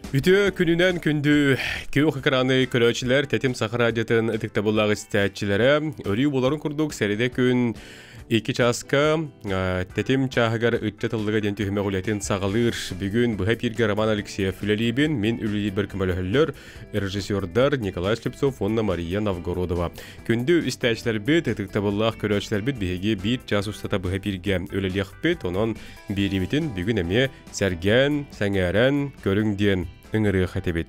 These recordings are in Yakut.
Үтүө күнүнэн күндү күөх экраны көрөөччүлэр, Тэтим Саха радиотын ытыктабыллаах истээччилэрэ, өрүү буоларын курдук сэрэдэ күн 2 чааска Тэтим чааһыгар ыччат ыллыга диэн түһүмэх үлэтин саҕалыыр. Бүгүн быһа эпииргэ Роман Алексеев үлэлиибин, мин үлэлиирбэр көмөлөһөллөр режиссердар Николай Слепцов уонна Мария Новгородова. Күндү истээччилэрбит, ытыктабыллаах көрөөччүлэрбит биһиги биир чаас устата быһа эпииргэ үлэлиэхпит, онон биэриибитин бүгүн эмиэ сэргээн, сэҥээрэн көрүҥ диэн ыҥырыах этибит.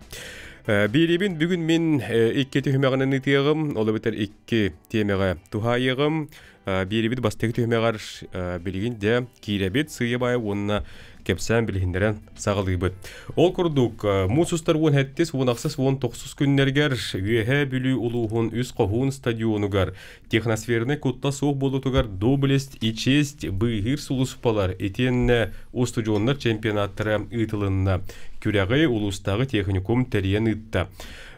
Биэриибин бүгүн мин икки түһүмэҕинэн ыытыаҕым, ол эбэтэр икки тиэмэҕэ туһаайыаҕым. Биэриибит бастакы түһүмэҕэр билигин дьэ киирэбит сыыйа-баайа уонна кэпсээн билиһиннэрэн саҕалыыбыт. Ол курдук, муус устар 17, 18, 19 күннэригэр Үөһээ Бүлүү улууһун Үс Хоһуун стадионугар Техносфернай куттал суох буолуутугар доблесть и честь быыһыыр сулууспалар итиэннэ устудьуоннар чемпионаттара ыытылынна. Күрэҕи улуустааҕы техникум тэрийэн ыытта.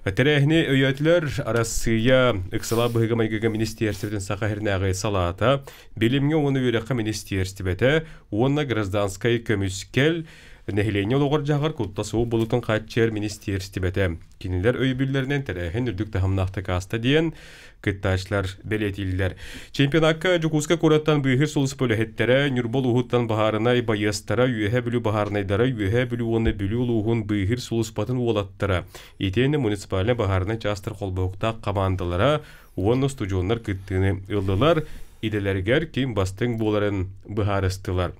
Тэрээһини өйөөтүлэр Арассыыйа ыксалаах быһыыга-майгыга министиэристибэтин Саха сиринээҕи салаата, билимҥэ уонна үөрэххэ министиэристибэтэ уонна гражданскай көмүскэл нэһилиэнньэ олоҕор-дьаһаҕар куттал суох буолуутун хааччыйар министиэристибэтэ. Кинилэр өйөбүллэринэн тэрээһин үрдүк таһымнаахтык ааста диэн кыттааччылар бэлиэтииллэр. Чемпионакка Дьокуускай куораттан быыһыыр сулууспа үлэһиттэрэ, Ньурба улууһуттан баһаарынай байыастара, Үөһээ Бүлүү баһаарынайдара, Үөһээ Бүлүү уонна Бүлүү улууһун быыһыыр сулууспатын уолаттара, итиэннэ муниципальнай баһаарынай чаастар холбоһуктаах хамаандалара уонна устудьуоннар кыттыыны ыллылар, идэлэригэр ким бастыҥ буоларын быһаарыстылар.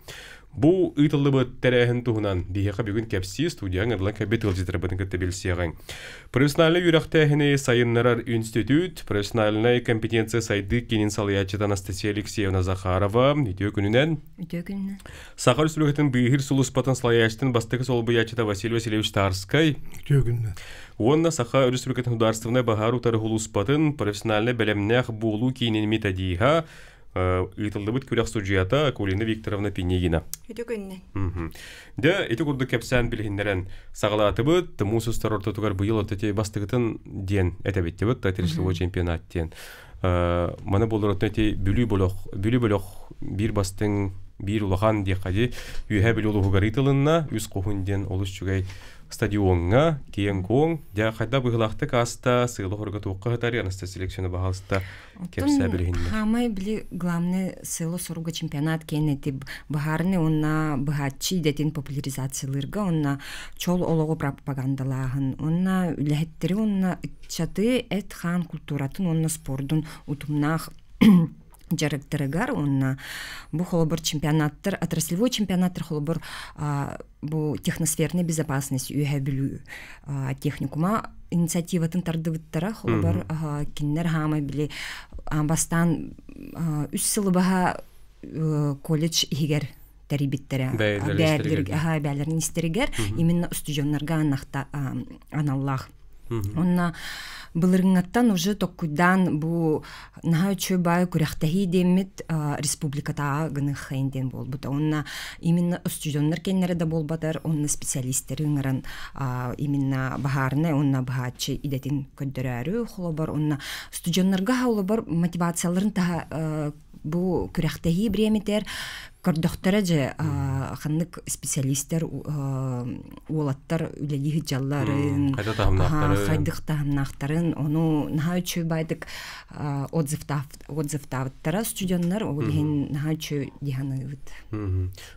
Бу ыытыллыбыт тэрээһин туһунан биһиэхэ бүгүн кэпсии студияҕа ыҥырылан кэлбит ыалдьыттарбытын кытта билсиэҕиҥ. Профессиональнай үөрэхтээһини сайыннарар институт профессиональнай компетенция сайдыы киинин салайааччыта Анастасия Алексеевна Захарова үтүө күнүнэн. Үтүө күнүнэн. Саха Республикатын быыһыыр сулууспатын салайааччытын бастакы солбуйааччыта Василий Васильевич Тарскай. Үтүө күнүнэн. Уонна Саха Республикатын Государственнай баһаар утары сулууспатын профессиональнай бэлэмнээх буолуу киинин методиһа ыытыллыбыт күрэх судьуйата Акулина Викторовна Пинигина. Үтүө күннэн. Дьэ, ити курдук кэпсээн билиһиннэрэн саҕалаатыбыт. Муус устар ортотугар быйыл ортоти бастыгытын диэн этэбиттибит, третьего чемпионат диэн. Маны буолар эти Бүлүү бөлөх, Бүлүү бөлөх биир бастыҥ, биир улахан диэххэ дии, Үөһээ Бүлүү улууһугар ыытылынна, Үс Хоһун диэн олус үчүгэй стадиоҥҥа киэҥ-куоҥ, дьэ хайда быһыылаахтык ааста, сыала-хорга туохха сытар, Анастасия Алексеевна баһаалыста Оттон хаамай били главный сыала-соруга чемпионат киэн эти быһаарыны уонна быһааччы идэтин популяризациялыырга уонна чол олоҕу пропагандалааһын уонна үлэһиттэри уонна ыччаты эт-хаан культуратын уонна спордун утумнаах дьарыктарыгар уонна бу холобур чемпионаттар отраслевой чемпионаттар холобур бу техносферная безопасность үөһэ бүлүү техникума инициативатын тардыбыттара холобур кинилэр хаамай били бастаан үс сылы баһа колледж иһигэр тэрийбиттэрэ бээлэрин истэригэр именно устудьуоннарга аналлаах Онно былырыҥҥаттан уже токкуйдаан бу наһаа үчүгэй баай күрэхтэһии диэммит республикатааҕы гыныаххайын диэн буолбута. Онно именно устудьуоннар кэннэрэ да буолбатар, онно специалистеры ыҥыран именно баһаарынай уонна быһааччы идэтин көрдөрөөрү холобор онно студеннарга холобор мотивацияларын таһа бу күрэхтэһии бириэмитигэр көрдөхтөрө дьэ ханнык специалистер уолаттар үлэлии сылдьалларын хайдах таһымнаахтарын ону наһаа үчүгэй баайдык отзывтаабыттара студеннар ол иһин наһаа үчүгэй дии саныыбыт.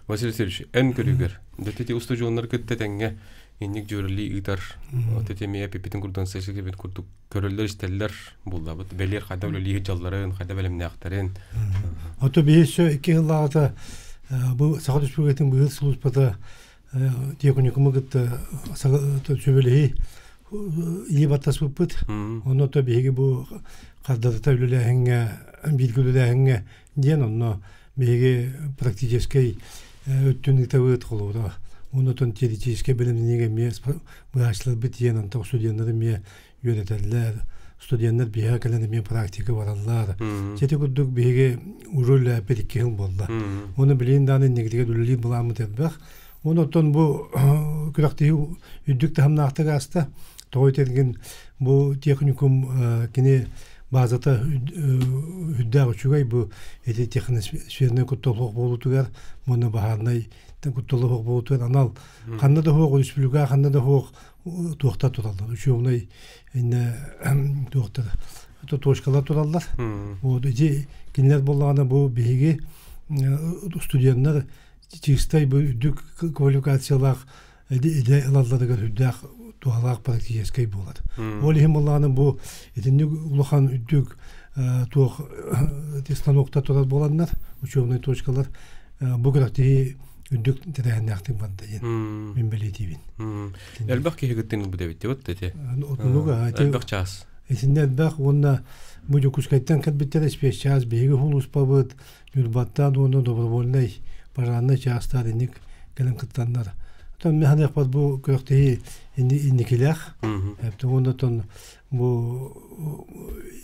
Василий Васильевич, эн көрүүгэр дэти устудьуоннар кытта тэҥҥэ инник дьүөрэлии ыытар тэтимиэ пипитин курдук сесигибит курдук көрөллөр-истэллэр буллабыт. Бэлиэр хайда үлэлии дьалларын, хайда бэлэмнээхтэрин. Ото биһи өссө икки сыллааҕыта бу Саха Республикатын быһыт сулууспата тиэхиньикуму кытта сөбүлэһии илии баттаспыппыт. Онно то биһиги бу хардатата үлэлээһиҥҥэ, бииргэ үлэлээһиҥҥэ диэн онно биһиги практическай өттүн ыытабыт холобура. Оннотон теоретическай бэлэмнэниигэ эмиэ быһааччыларбыт тиийэн онтон студеннар эмиэ үөрэтэллэр, студеннар биһиэхэ кэлэн эмиэ практика бараллар. Сити курдук биһиги уже үлэлээппит икки сыл буолла. Уонна билигин даҕаны инникитигэр үлэлиир былааммыт элбэх. Уонна оттон бу күрэхтэһии үрдүк таһымнаахтык ааста. Тоҕо этэргин бу техникум кини базата үрдээх үчүгэй бу эти техносфернай куттал суох буолуутугар уонна баһаарынай Куттала суох буолутугар анал ханна да суох республика ханна да суох туохтар тураллар. Учебнай инне туохтар точкалар тураллар. Вот ити кинилэр буоллаҕына бу биһиги студенттар чистай бу үрдүк квалификациялаах идэ ылалларыгар үрдээх туһалаах практическай буолар. Ол иһин буоллаҕына бу итинник улахан үрдүк туох станоктар турар буоланнар, учебнай точкалар бу күрэхтэһии үрдүк тэрээһиннээхтик барда диэн мин бэлиэтиибин. Элбэх киһи кыттыҥ бу дэбит вот эти. Отунуга элбэх час. Итиннэ элбэх уонна бу Дьокуускайтан кэлбиттэр спецчас биһиги улууспабыт Ньурбаттан уонна добровольнай пожарнай чаастар инник кэлэн кыттаннар. Оттон мен саныахпар бу күрэхтэһии инникилээх. Уонна оттон бу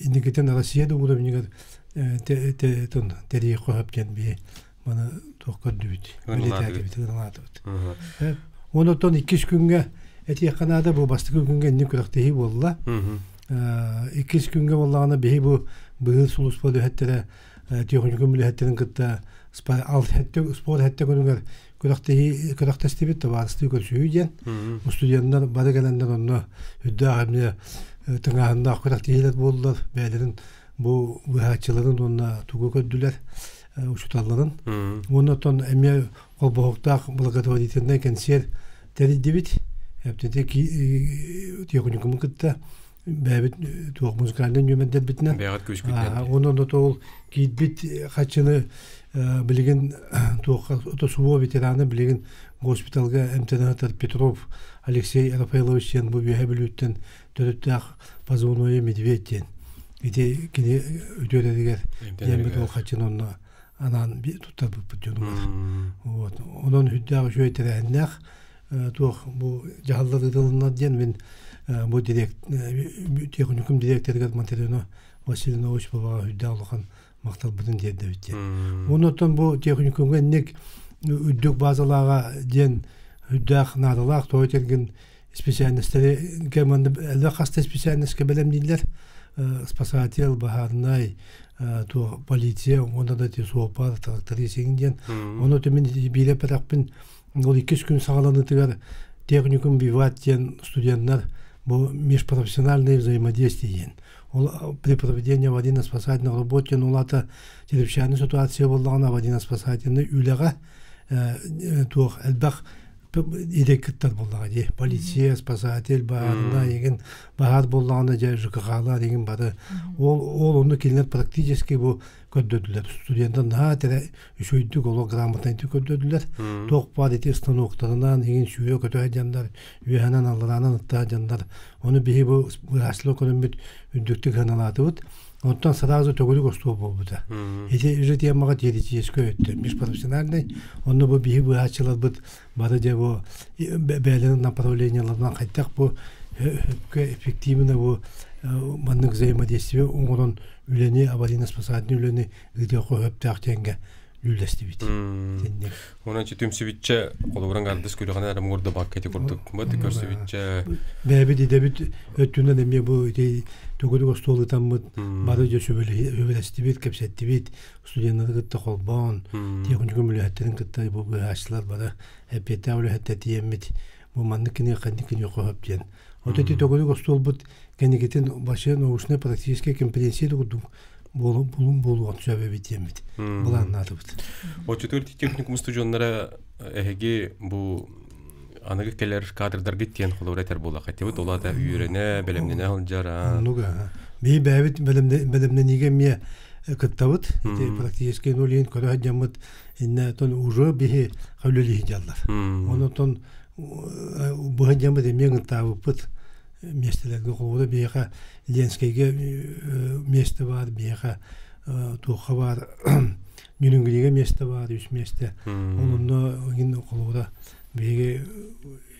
инникитин Россия да уровнигар тэрийиэх хөп диэн биһи маны туох көрдүбүт, бэлиэтээтибит, ырыҥалаатыбыт. Уонна оттон иккис күҥҥэ этиэххэ наада бу бастакы күҥҥэ инник күрэхтэһии буолла. Иккис күҥҥэ буоллаҕына биһи бу быһыы сулууспа үлэһиттэрэ тиэхиньикум үлэһиттэрин кытта спорт хэттэ күнүгэр күрэхтэһии күрэхтэстибит табаарыстыы көрсүһүү диэн студеннар бары кэлэннэр онно үрдээх эмиэ тыҥааһыннаах күрэхтэһиилэр буоллулар бэйэлэрин бу быһааччыларын уонна тугу көрдүлэр учууталларын уонна оттон эмиэ холбоһуктаах благотворительнай кэнсиэр тэрийдибит эптити тиэхиньикуму кытта бэйэбит туох музыкальнай нүөмэрдэрбитинэн бэйэҕит күүскүтүнэн онон ол киирбит хаччыны билигин туохха СВО ветераны билигин госпиталга эмтэнэ сытар Петров Алексей Рафаэлович диэн бу Үөһээ Бүлүүттэн төрүттээх позывной Медведь диэн ити кини үтүөлэригэр диэммит ол хаччыны онно анаан туттарбыппыт дьонугар вот онон үрдээх үчүгэй тэрээһиннээх туох бу дьаһаллар ыытылыннар диэн мин бу директ техникум директорыгар Материно Васильевна Осиповаҕа үрдээх улахан махталбытын тиэрдэбит диэн. Оннуттан бу техникумга инник үрдүк базалааҕа диэн үрдээх наадалаах тоҕо этэргин специальностары манна элбэх хаста специальноска бэлэмнииллэр спасатель, баһаарынай, туох полиция уонна да суоппар, тракторист диэн. Ону мин биирэ эппэтэхпин ол иккис күн саҕаланыытыгар техникум Виват диэн студенттар бу межпрофессиональное взаимодействие диэн ол при проведении аварийно-спасательных работ диэн ол аата чрезвычайная ситуация буоллаҕына аварийно-спасательный үлэҕэ туох элбэх идэ кыттар буоллаҕа дии полиция спасатель баһаарына игин баһаар буоллаҕына дьэ ЖКХ-лар игин бары ол ол онно кинилэр практически бу көрдөрдүлэр студенттар наһаа тэрэ үчүгэйдик олох грамотнайдык көрдөрдүлэр туох баар ити станоктарынан игин сүүрэ көтө сылдьаннар үөһэнэн аллараанан ытта сылдьаннар ону биһи бу быһааччылар көрөммүт үрдүктүк сыаналаатыбыт Оттон сразу төгүрүк остуол буолбута. Ити уже темаҕа теоретическай өттө, межпрофессиональный. Онно бу биһи быһааччыларбыт бары дьэ бу бэйэлэрин направлениеларынан хайдах бу эффективно бу маннык взаимодействие оҥорон үлэни аварийно-спасательный үлэни ыытыахха сөптөөх диэнгэ үллэстибит. Онон түмсүбүтчэ холобуран гардыс күрэҕинэ эрэ муҥур да бакка ити курдук бат көрсүбүтчэ бэйэбит идэбит өттүнэн эмиэ бу ити төгүрүк остуол ытаммыт бары дьэ сүбэлэстибит кэпсэттибит студеннары кытта холбоон тиэхиньикум үлэһиттэрин кытта бу быһааччылар бары эппиэттээх үлэһиттэр тиийэммит бу маннык кини ханнык кини хоһоп диэн вот ити төгүрүк остуолбут кэнникитин вообще научная практическая конференция курдук булун буолуон сөп эбит диэммит былааннаатыбыт. Оччотугар техникум устудьуоннара эһиги бу аныгы кэлэр кадрдаргыт диэн холобур этэр буоллахха тибит ол аата үөрэнэ бэлэмнэнэ сылдьар Оннуга. Биһи бэйэбит бэлэмнэниигэ эмиэ кыттабыт. Ити практически нулин көрө сылдьаммыт инне тон уже биһи үлэлии сылдьаллар. Онотон бу сылдьаммыт эмиэ ыҥыртаабыппыт миэстэлэргэ холобура биһиэхэ Ленскэйгэ миэстэ баар, биһиэхэ туохха баар Ньүрүҥгүлүгэ миэстэ баар, үс миэстэ. Ол онно игин холобура биһиги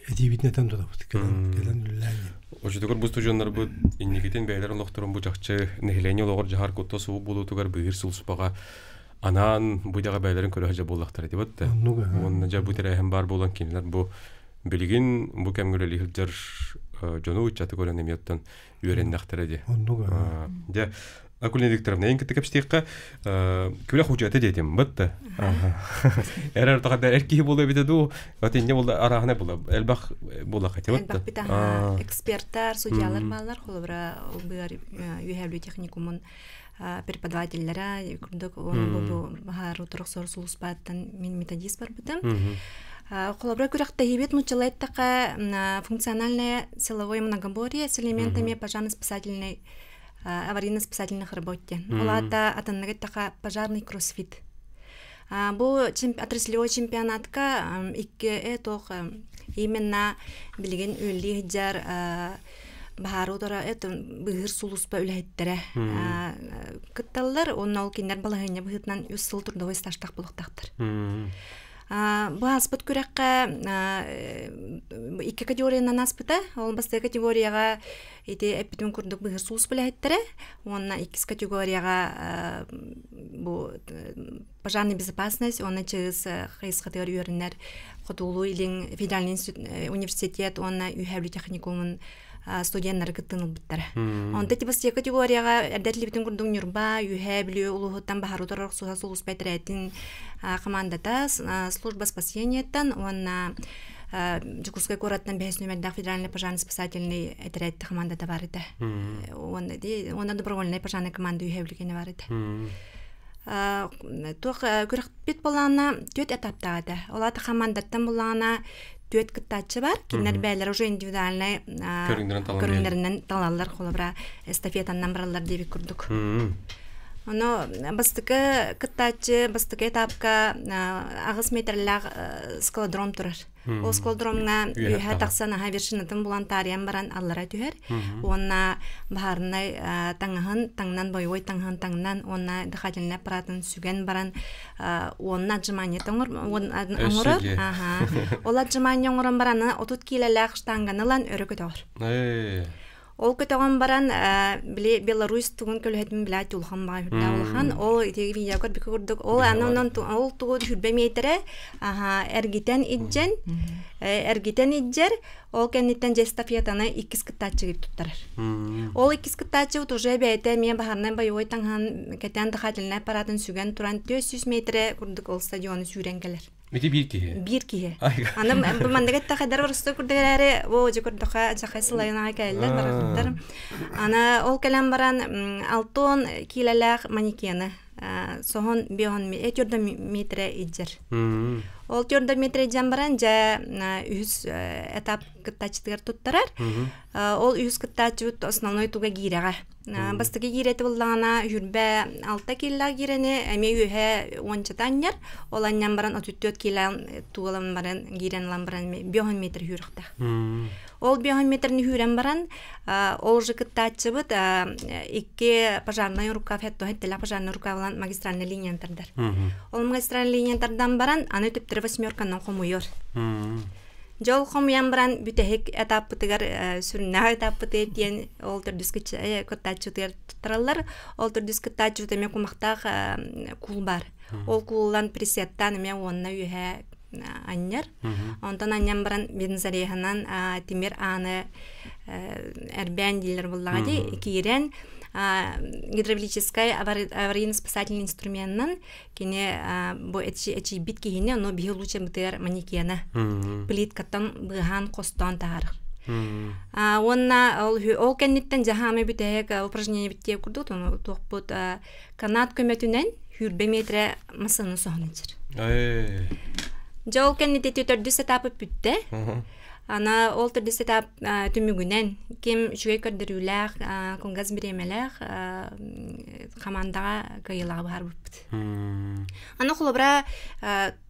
этиибитин этэн турабыт кэлэн кэлэн үлэлээн. Очутугар бу студеннарбыт инникитин бэйэлэрин олохторун бу чахчы нэһилиэнньэ олоҕор дьаһар кутта суу буолуутугар быыһыыр сулуспаҕа анаан бу идэҕэ бэйэлэрин көрө сылдьар буоллахтара дибит да. Уонна дьэ бу тэрээһин баар буолан кинилэр бу билигин бу кэмҥэ үлэлии сылдьар дьону ыччаты көрөн эмиэ оттон үөрэннэхтэрэ дии. Оннук. Дьэ, Акулина Викторовна, эн кытта кэпсэтиэххэ күлэх худьата диэтим бытта. Эрэр тахада эр киһи буола эбитэ дуу, вот инне буолла арааһына була элбэх буола хотя бытта. Элбэх бит эксперттар, судьялар баалар, холобура быар үөһэбү техникумун преподавателлэрэ курдук бу баһаар утарсор сулуспааттан мин методист барбытым. Холобура күрэхтэһиибит нууччалыы эттэххэ функциональное силовое многоборье с элементами пожарно-спасательной аварийно-спасательных работ диэн. Ол аата атыннык эттэххэ пожарный кроссфит. Бу отраслевой чемпионатка икки туох именно билигин үллии сылдьар баһаары утара это быыһыыр сулууспа үлэһиттэрэ кытталлар уонна ол кинилэр балаһыанньа быһыытынан үс сыл трудовой стажтаах буолуохтаахтар. Бу ааспыт күрэххэ икки категориянан ааспыта. Ол бастакы категорияҕа ити эппитим курдук быһыр сулууспа үлэһиттэрэ уонна иккис категорияҕа бу пожарная безопасность уонна ЧС хайысхатыгар үөрэнэр Хотугулуу-Илин федеральный университет уонна Үөһээ Бүлүү техникумун студеннары кыттыын ылбыттара. Онто типа категорияҕа эрдэтилибитин курдук Ньурба, Үөһээ Бүлүү улууһуттан баһар утарар охсуһа сулууспа этэрээтин командата служба спасениеттан уонна Дьокуускай куораттан бэһис нүмердээх федеральный пожарно-спасательный этэрээт командата бар этэ. Уонна добровольная пожарная команда Үөһээ Бүлүүгэ бар этэ. Туох күрэхпит былаана түөрт этаптаах этэ. Ол аата командаттан былаана түөрт кыттааччы бар. Кинилэр бэйэлэрэ уже индивидуальнай көрүҥнэринэн талаллар. Холобура, эстафетаннан бараллар диэбит курдук. Ону бастакы кыттааччы бастакы этапка аҕыс метрлээх скалодром турар. Ол скалодромҥа үөһэ тахсан аһа вершинатын булан таарыйан баран аллара түһэр. Уонна баһаарынай таҥаһын таҥнан боевой таҥаһын таҥнан уонна дыхательнай аппаратын сүгэн баран уонна отжимание оҥорор. Ол отжимание оҥорон баран 30 киилэлээх штанганы ылан өрө көтөҕөр. Ол көтөҕөн баран, били Беларусь тугун көлөһөтүн билээт улахан баҕа үрдээх улахан. Ол ити видео көрбүккэ курдук ол аны онон ол тугу хүрбэ миэтэрэ аха эргитэн илдьэн эргитэн илдьэр ол кэнниттэн дьэ эстафетаны иккис кыттааччыга туттарар. Ол иккис кыттааччыбыт уже бэйэтэ эмиэ баһарнай боевой таҥаһын кэтэн дыхательнай аппаратын сүгэн туран 400 метрэ курдук ол стадиону сүүрэн кэлэр. Ити биир киһи. Биир киһи. Аны бу маннык эттэхэ дар оросто курдук эрээри, о дьэ көрдөххө дьахай сылайынаҕа кэлэллэр барахсаттар. Аны ол кэлэн баран алтон киилэлээх манекены соһон биоһон төрдө метрэ илдьэр. Ол төрдө метрэ илдьэн баран дьэ үһүс этап кыттааччытыгар туттарар. Ол үһүс кыттааччыбыт основной туга гиирэҕэ. Бастакы киирэти буллаҕына хүрбэ алта киилээх киирэни эмиэ үөһэ уончата анньар. Ол анньан баран 34 киилээн туолан баран киирэн ылан баран биоһон метр хүүрөхтэх. Ол биоһон метрни хүүрэн баран ол же кыттааччыбыт икки пожарный рукав хеттеле пожарный рукавлан магистральный линияны тардар. Ол магистральный линияны тардан баран аны төптөрө восьмерканан хомуйор. Дьол хомуйан баран бүтэһик этаппытыгар сүрүннээх этаппытыгар диэн ол төрдүс кыттааччытыгар туттараллар. Ол төрдүс кыттааччыта эмиэ кумахтаах куул бар. Ол кууллан присеттаан эмиэ уонна үөһэ анньар. Онтон анньан баран бензореһынан тимир ааны эрбээн дииллэр буллаҕа дии киирэн гидравлическай аварийно-спасательный инструменынан Кини бу эчийбит киһини ону биһи лучше манекена плиткаттан быыһаан хостоон таһаарар. Уонна ол ол кэнниттэн дьаһаамай бүтэһик упражнение биттиэ курдук туохпут канат көмөтүнэн хүрбэ метрэ массыына соһон ичэр. Дьэ ол кэнниттэн төрдүс этапы бүттэ. Ана ол төрдүс этап түмүгүнэн ким үчүгэй көрдөрүүлээх, кылгас бириэмэлээх хамаандаҕа кыайыылааҕы быһаарбыппыт. Аны холобура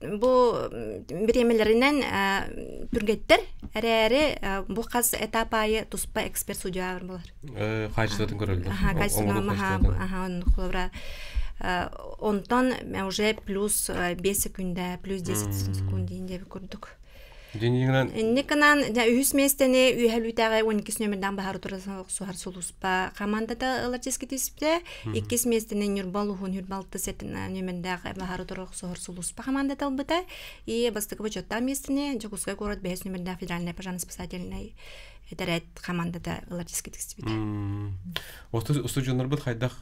бу бириэмэлэринэн түргэттэр эрээри бу хас этап аайы туспа эксперт судья буолар. Хаачыстыбатын көрөллөр. Аха, холобура онтон уже плюс 5 секунда, плюс 10 секунд диэн курдук. Дьиҥинэн Инникынан үһүс миэстэни үөһэлүүтээҕи 12 нөмердээх баһаар утары суһар сулууспа командата ылар чиэскэ түспүтэ. Иккис миэстэни Ньурба улууһун Хүрбалты нөмердээх баһаар утары суһар сулууспа командата ылбыта. И бастакы бочуоттаах миэстэни Дьокуускай куорат бэһис нөмердээх федеральнай пожарно-спасательнай Этэрээт командата ылар чиэскэ тиксибитэ. Устудьуоннарбыт хайдах?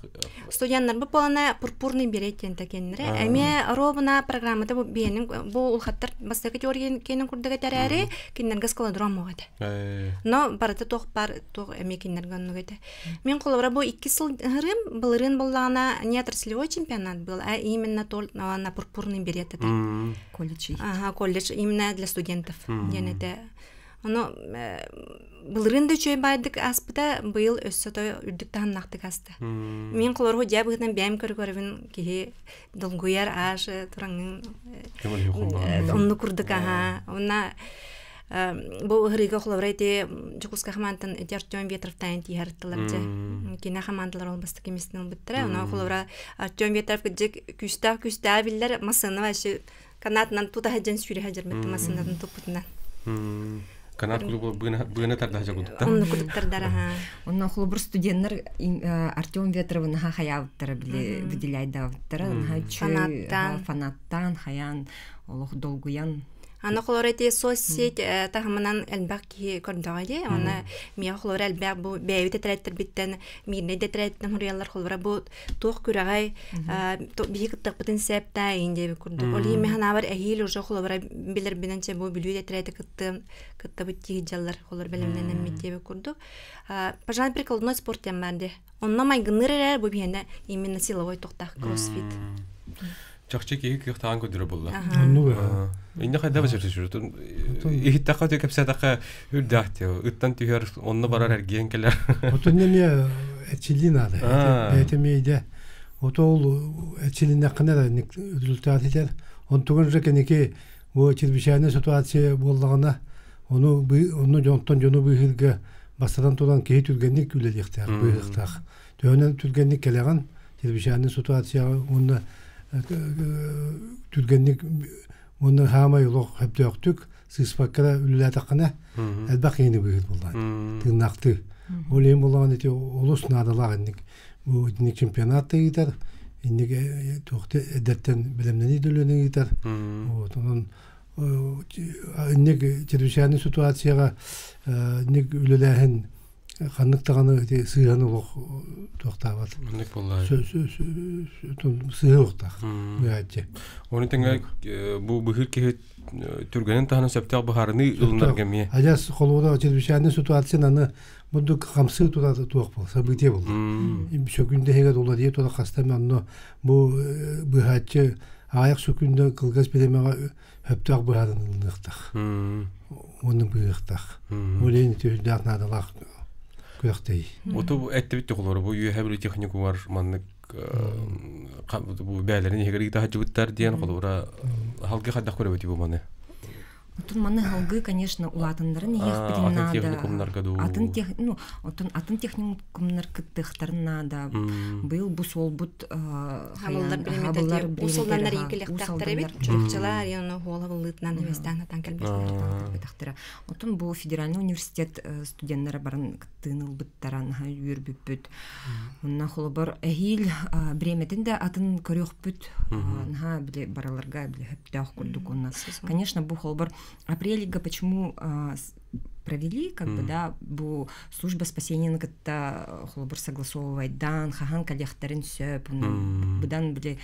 Студеннарбыт буолана пурпурный берет диэн такеннere. Эмиэ ровно программата бу биэнин бу улхаттар бастакы теория кенин курдук этэрээри кинилэргэ скалодром оҕо этэ. Но барыта туох бар туох эмиэ кинилэргэ оннук этэ. Мин холобура бу икки сыл ыһырым былырыын боллаҕына не отраслевой чемпионат был, а именно на пурпурный берет это. Колледж. Ага, колледж именно для студентов диэн этэ. Ону былырыын да үчүгэй баайдык ааспыта, быйыл өссө то үрдүк таһымнаахтык ааста. Мин холоруһу дьээ быһыытынан бэйэм көрө-көрөбүн киһи долгуйар ааш тураҥҥын онну курдук аха. Онна бу ыһырыыга холобура ити Дьокуускай хамаантан ити Артем Ветровтаан тииһарыттылар дьэ. Кинэ хамаандалар ол бастакы миэстэни ылбыттара. Онон холобура Артем Ветров кырдьык күүстээх күүстээх биллэр массыына вообще канатынан тута сылдьан сүүрэ сылдьар массыынатын туппутунан. Канат курдук быына тарда сылдьар курдуктар. Онну курдуктардар аха. Онно холобур студеннар Артем Ветровы наха хаябыттара били выделяйдаабыттара наха Фанаттаан. Фанаттаан хаян олох долгуян. Аны холор эти соцсеть таһымынан элбэх киһи көрдөҕө дии. Оны миэхэ холор элбэх бу бэйэбит тэтэрээттэрбиттэн миирнэй тэтэрээттэн хуруйаллар холобура бу туох күрэҕэй биһи кыттыахпытын сээптаа иин диэбит курдук. Ол иһин ханаабар эһиил уже холобура билэрбинэн чэ бу Бүлүү тэтэрээти кыттыам кыттабыт дии дьаллар холор бэлэмнэнэммит диэбит курдук. Пожалуй, прикладной спорт диэн баар дии. Онно майгынныыр эрээр бу биһиэнэ именно силовой тохтаах кроссфит. Чахчы киһи кыахтаан көрдөрө булла. Оннук. Инне хайда басыр сүрүтүн иһиттэххэ өтө кэпсээтэххэ үрдээх тио ыттан түһэр онно барар эргиэн кэлэр. Отон эмиэ эрчиллии наада. Бэйэтэ эмиэ идэ. Ото ол эрчилиннэххинэ эрэ результат итэр. Онтугун же кэники бу чрезвычайная ситуация буоллаҕына ону ону дьонтон дьону быыһыырга бастатан туран киһи түргэнник үлэлиэхтээх, быыһыахтаах. Төһөнөн түргэнник кэлэҕин чрезвычайная ситуацияҕа уонна түргэнник уонна хаамай олох сөптөөхтүк сыыспакка да үлэлээтэххинэ элбэх киһини быыһыыр буоллаҕын тыыннаахтыы. Ол иһин буоллаҕына ити олус наадалаах инник бу итинник чемпионат ыытар инник туохта эдэртэн бэлэмнэнии да үлэни ыытар. Вот онон инник чрезвычайный ситуацияҕа инник үлэлээһин ханнык даҕаны ити сыыһаны олох туохтаабат. Оннук буоллаа. Сыыһа уохтаах быһааччы. Оны тэҥэ бу быһыыр киһи түргэнин таһынан сөптөөх быһаарыныы ылынарга эмиэ. Адьас холуора чрезвычайный ситуация аны бурдук хамсыы тура туох бол событие буолла. Сөкүндэһигэ дула дии тура хастам онно бу быһааччы аҕыйах сөкүндэ кылгас бириэмэҕэ сөптөөх быһаарыныы ылыныахтаах. Уонна быһыахтаах. Ол иһин ити үрдээх наадалаах күрэхтэһии. Оту эттибит холоро бу үөһэ бүлүү техникумар маннык бу бээлэрин иһигэр ыыта сылдьыбыттар диэн холобура халгы хайдах көрөбүт бу маны? Отун маны халгы, конечно, улаатыннарын иһиэхпитин Атын наада. техникумнарга дуу. Атын тех, ну, отун атын техникумнар кыттыахтарын наада. Быйыл бу суолбут Хабыллар хабыллар бириэмэтэ усулланнар бириэмэтэ, иикилэхтээхтэр эбит. усалданнар. Чурапчылар яны хуола быллыытынан хевестээн хатан кэлбэттэр. Бэтахтара. Отун бу федеральный университет студенттара баран кыттыын ылбыттаран үөрбүппүт. Онна холобор эһиил бириэмэтин да атын көрүөхпүт. Наха били бараларга били хөптөөх курдук онна. Конечно, бу холобор апрельга почему провели, как бы, да, бу служба спасения кытта холобур согласовывать дан, хахан калехтарын сөп, будан били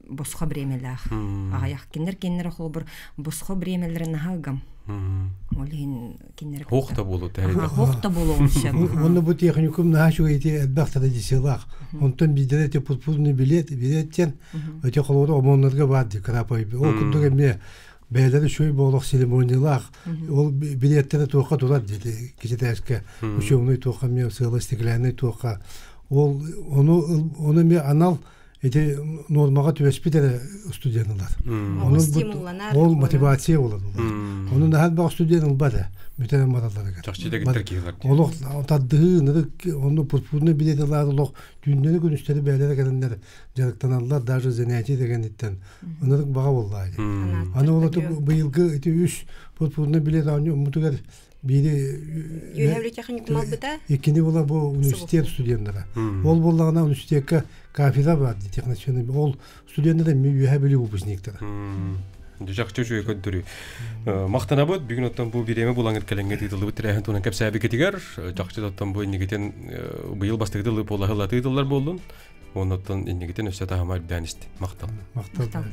босхо бремелах. Агаях кинер кинер холобур босхо бремелерин нахагам. Ол иһин кинер Хох та болу тәрі. Хох та болуун сөп. Онно бу техникум наһаа ити элбэх традициялаах. Онтон биирдэрэ ити пурпурный билет, билеттен өте холобура ОМОНнарга баар дии крапай. Ол курдук эмиэ бэйэлэрэ үчүгэй буолуох церемониялаах. Ол билеттэрэ туохха турар диэти кичитээскэ учебный туохха эмиэ сыала стеклянный туохха. Ол ону ону эмиэ анал ити нормаҕа түбэспит эрэ студенылар. Ону стимулланар. Ол мотивация болар. Ону наһаа элбэх студент ылбат ээ бүтэрэн баралларыгар. Чахчы дэгиттэр киһилэр. Олох тардыһыы ынырык онну пурпурный билет ылаар олох түүннэри күнүстэри бээлэрэ кэлэннэр дьарыктаналлар даже занятие дэгэнниттэн ынырык баҕа буоллаа дии. Аны ол быйылгы ити үс пурпурный билет оонньуу мутугар биири Үөһэ техникум албыта. иккини була бу университет студенттара. Ол буоллаҕына университекка кафедра бар дии технический. Ол студенттар эми үөһэ бүлүү выпускниктара. Дьахчы үчүгэй көрдөрүү. Махтанабыт бүгүн оттон бу бириэмэ булаҥыт кэлэҥҥэ тыытыллыбыт тэрээһин туһунан кэпсээбиккитигэр чахчы оттон бу иннигитин быйыл бастакы тылы буолаһылла тыытыллар буоллун. Оннуттан иннигитин өссө таһыма үрдээн истин. Махтал. Махтал.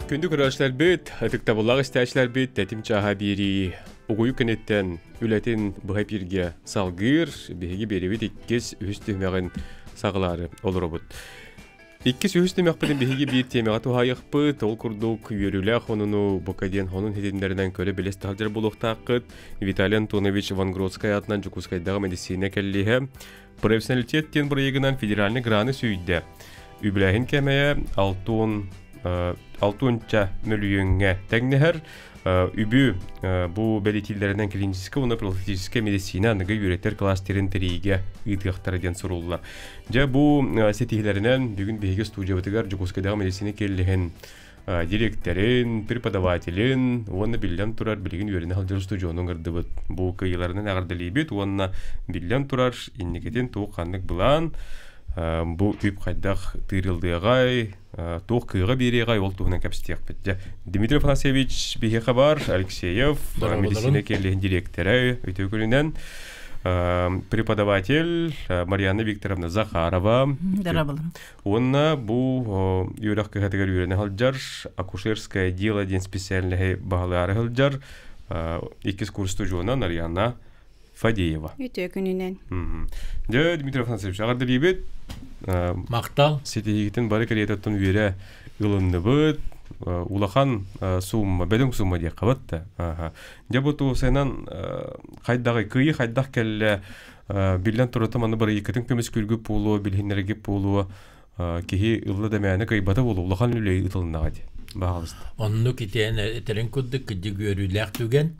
Күндү көрөөччүлэрбит, ытыктабыллаах истээччилэрбит тэтим чааһа биэрии угуйу кэнниттэн үлэтин быһа эпииргэ салгыыр, биһиги биэрибит иккис, үһүс түһүмэҕин саҕалаары олоробут. Иккис, үһүс түһүмэхпитин биһиги биир тиэмэҕэ туһаайыахпыт. Ол курдук үөрүүлээх хонуну бука диэн хонун хитимнэринэн көрө билэ сылдьар буолуохтааххыт. Виталий Антонович Вангродскай аатынан Дьокуускайдааҕы мэдиссиинэ кэллиэһэ Профессионалитет диэн бырайыагынан федеральный граны сүүйдэ. Үбүлээһин кэмэйэ алтын алтынча мөлүйүөҥҥэ тэҥнэһэр. Үбү бу бэлитииллэринэн клиническэй уонна профилактическай медицина аныгы үөрэтэр кластерын тэрийиигэ ыытыахтара диэн суруллар. Дьэ бу ситиһиилэринэн бүгүн биһиги студиябытыгар Дьокуускайдааҕы медицина кэллиһин дириэктэрин, преподавателин уонна биллэн турар билигин үөрэнэ сылдьар устудьуону ыҥырдыбыт. Бу кыайыыларынан эҕэрдэлиибит уонна биллэн турар инникитин туох ханнык былаан, бу үп хайдах тыырыллыаҕай, туох кыаҕа биэриэҕэй ол туһунан кэпсэтиэхпит. Дьэ, Дмитрий Афанасьевич биһиэхэ бар, Алексеев, медицина кэллиэһин дириэктэрэ, үтүө күнүнэн преподаватель Марьяна Викторовна Захарова. Уонна бу үөрэх кыһатыгар үөрэнэ сылдьар, акушерское дело диэн специальноһы баһылаары сылдьар иккис курс студиона Нарьяна Фадеева. Үтүө күнүнэн. Дьэ, Дмитрий Афанасьевич, эҕэрдэлиибит. Махтал. Ситиһиигитин бары кэриэтэ үөрэ ылынныбыт. Улахан сумма, бөдөҥ сумма диэххэ да. Дьэ, бу туусайынан хайдаҕый, кыйы хайдах кэллэ, биллэн турар, маны бырайыккытын көмүскүүргүт буолуо, билиһиннэргит буолуо, киһи ылла да мээнэ кыайбата буолуо, улахан үлэ ыытылыннаҕа дии. Баҕалыста. Оннук итиэн этерин курдук кырдьык үөрүүлээх түгэн.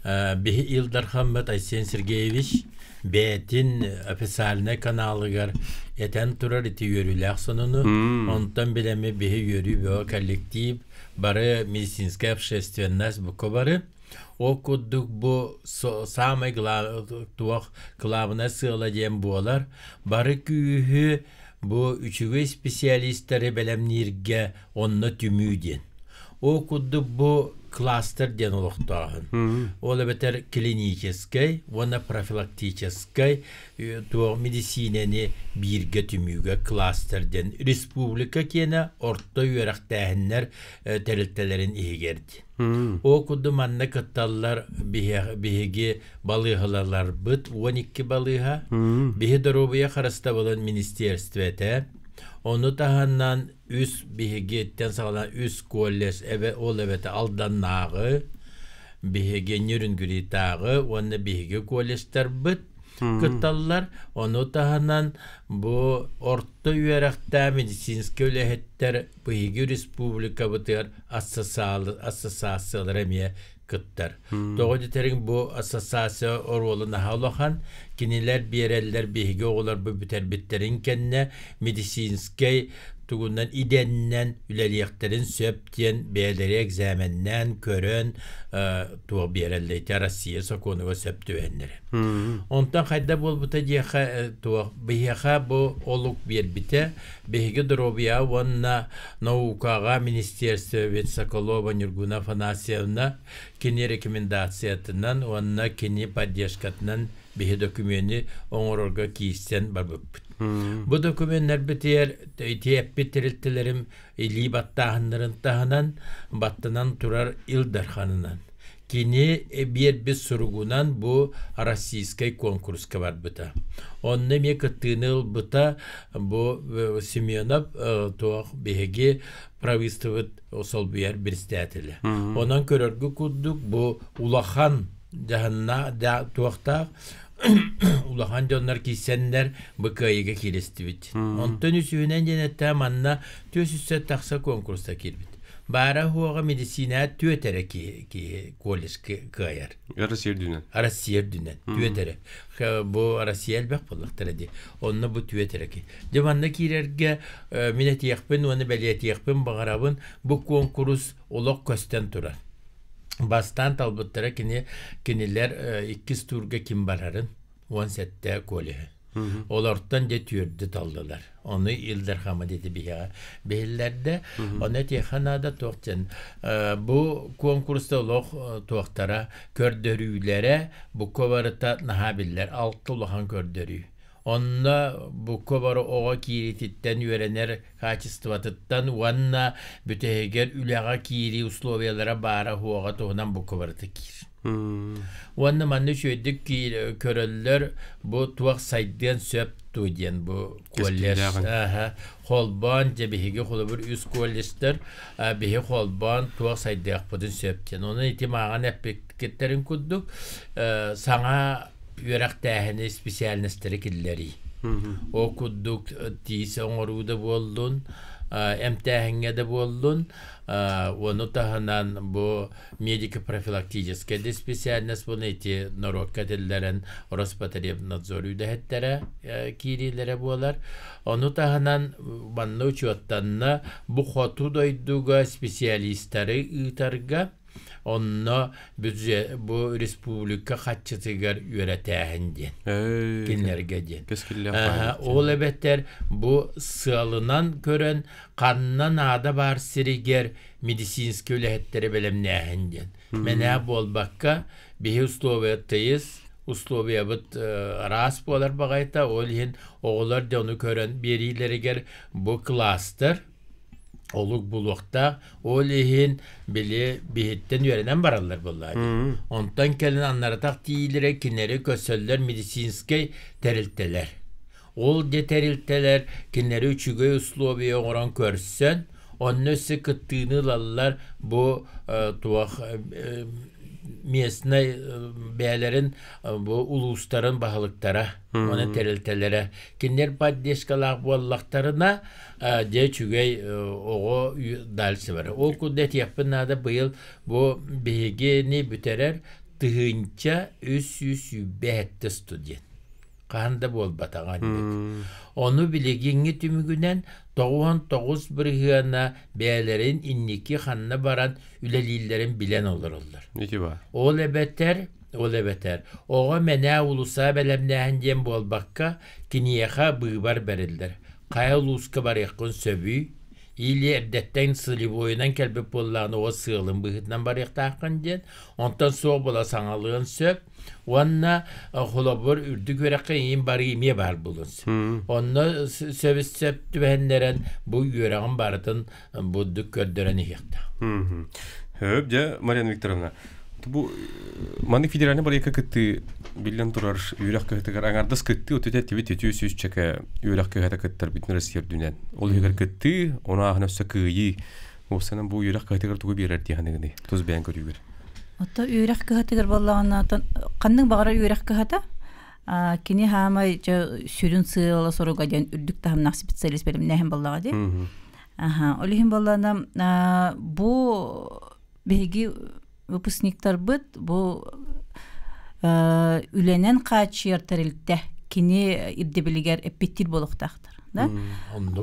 Биһи Ил Дархаммыт Айсен Сергеевич бэйэтин официальнай каналыгар этэн турар ити үөрүүлээх сонуну. Онтон билэми биһи үөрүү бөҕө коллектив, бары медицинская общественность бука бары. Ол курдук бу саамай туох кылаабынай сыала диэн буолар. Бары күүһү бу үчүгэй специалистары бэлэмнииргэ онно түмүү диэн. Ол курдук бу кластер диэн олохтооһун. Ол эбэтэр клиническэй уонна профилактическай туох медицинэни бииргэ түмүүгэ кластер диэн республика киэнэ орто үөрэхтээһиннэр тэрилтэлэрин иһигэр диэн. Ол курдук манна кытталлар биһиги балыыһаларбыт 12 балыыһа, биһи доруобуйа харыстабылын министерствете, ону таһынан үс биһигиттэн саҕалаан үс колледж эбэ ол эбэтэ Алданнааҕы, биһиги Нюрнгритааҕы уонна биһиги колледжтарбыт кытталлар. Ону таһынан бу орто үөрэхтээх медицинскэй үлэһиттэр биһиги республикабытыгар ассоциациялара эмиэ кыттар. Тоҕо дитэриҥ бу ассоциация оруолун наһаа улахан, кинилэр биэрэллэр биһиги оҕолорбут бүтэрбиттэрин кэннэ медицинскэй тугунан идэннэн үлэлиэхтэрин сөп диэн бэйэлэри экзаменнээн көрөн туох биэрэллэр ити Россия сокуонугар сөп түбэһиннэри. Онтон хайда буолбута диэхэ туох биһиэхэ бу олук биэрбитэ биһиги доруобуйа уонна наукаҕа министерствобит Соколова Нюргуна Афанасьевна кини рекомендациятынан уонна кини поддержкатынан биһи докумени оҥорорго киирсэн барбыппыт. Бу докуменнарбытыгар ити эппит тэрилтэлэрим илии баттааһыннарын таһынан баттанан турар Ил Дарханынан. Кини биэрбит суругунан бу российскай конкурска барбыта. Онно эмиэ кыттыыны ылбыта бу Семенов туох биһиги правительствобыт солбуйар председателэ. Онон көрөргө курдук бу улахан дьаһанна туохтаах улахан дьоннор киирсэннэр бу кыайыыга кииристибит. Онтон үсүһүнэн диэн этэ манна түөс үссэ тахса конкурста киирбит. Баара хуоҕа медицина түөт эрэ ки колледж кыайар. Россия үрдүнэн. Россия үрдүнэн түөт эрэ. Бу Россия элбэх буоллахтара дии. Онно бу түөт эрэ ки. Дьэ манна киирэргэ мин этиэхпин уонна бэлиэтиэхпин баҕарабын бу конкурс олох көстөн турар. Бастаан талбыттара кини кинилэр иккис туурга ким барарын 17 колледжы. Олортон дьэ түөрдү таллылар. Ону Ил Дархама диэти биһиэхэ биһиллэрдэ. Ону этиэхэ наада туох диэн бу куонкуруста олох туохтара көрдөрүүлэрэ букка барыта наһаа биллэр. Алта улахан көрдөрүү. Онно букка бары оҕо киириититтэн үөрэнэр хаачыстыбатыттан уонна бүтэһигэр үлэҕэ киирии условиялара баара-суоҕа туһунан букка барыта киир. Уонна манна үчүгэйдик көрөллөр бу туох сайдыан сөп дуо диэн бу колледж холбоон дьэ биһиги холобур үс колледжтар биһи холбоон туох сайдыахпытын сөп диэн. Онон ити мааҕан эппиккиттэрин курдук саҥа үөрэхтээһини специальностары киллэрии. Ол курдук тиис оҥоруу да буоллун, эмтээһиҥҥэ да буоллун, ону таһынан бу медико-профилактическай да специальность буолун ити норуокка этиллэрин Роспотребнадзор үлэһиттэрэ киириилэрэ буолар. Ону таһынан манна учуоттанна бу хоту дойдуга специалистары ыытарга Онно бюджет бу республика хаччытыгар үөрэтээһин диэн. Кинилэргэ диэн. Ол эбэтэр бу сыалынан көрөн ханна наада баар сиригэр медицинскэй үлэһиттэри бэлэмнээһин диэн. Мэнээ буолбакка биһи условия тыйыс, условиябыт араас буолар баҕайыта, ол иһин оҕолор дьону көрөн биэриилэригэр бу кластер олук булуохтаах. Ол иһин били биһиттэн үөрэнэн бараллар буоллаа дии. Онтон кэлин аннаратах тиийилэрэ кинилэри көрсөллөр медицинскэй тэрилтэлэр. Ол дьэ тэрилтэлэр кинилэри үчүгэй условия оҥорон көрсөн, онно өссө кыттыыны ылаллар бу туох местнай бэйэлэрин бу улуустарын баһылыктара, уонна тэрилтэлэрэ. Кинилэр поддержкалаах буоллахтарына, дьэ үчүгэй оҕо дальше барар. Ол курдук этиэхпин наада быйыл бу биһигини бүтэрэр 1327 студент. Хаһан да буолбатаҕа инник. Ону билигиҥҥи түмүгүнэн 99 бырыһыана бэйэлэрин инники ханна баран үлэлииллэрин билэн олороллор. Ол эбэтэр, ол эбэтэр оҕо мэнээ уулусса бэлэмнээһин диэн буолбакка, киниэхэ быыбар бэриллэр. Хайа улууска барыаххын сөбүй? Или эрдэттэн сырьевойунан кэлбит буоллаҕына оҕо сыалын быһыытынан барыахтааххын диэн, онтон суох буола саҥалыан сөп. Уонна холобур үрдүк үөрэххэ иин барыы эмиэ баар буолуон сөп. Онно сөбүс сөп түбэһиннэрэн бу үөрэҕин барытын бурдук көрдөрөн иһиэхтээх. Хөп, дьэ, Марьяна Викторовна, бу маннык федеральный бырайыакка кыттыы биллэн турар үөрэх кыһатыгар аҥардас кыттыы отут эттибит үтүө сүүсчэкэ үөрэх кыһата кыттар бүтүн Россия үрдүнэн. Ол иһигэр кыттыы, ону ааһан өссө кыайыы. Уопсанан бу үөрэх кыһатыгар тугу биэрэр дии саныгыный? Тус бэйэҥ көрүүгэр. Ото үөрэх кыһатыгар буоллаҕына ханнык баҕарар үөрэх кыһата кини хаамай сүрүн сыала соруга диэн үрдүк таһымнаах специалист бэлэмнээһин буоллаҕа дии. Аха, ол иһин буоллаҕына бу биһиги выпускниктарбыт бу үлэнэн хааччыйар тэрилтэ кини ирдэбилигэр эппиттиир буолуохтаахтар. Да?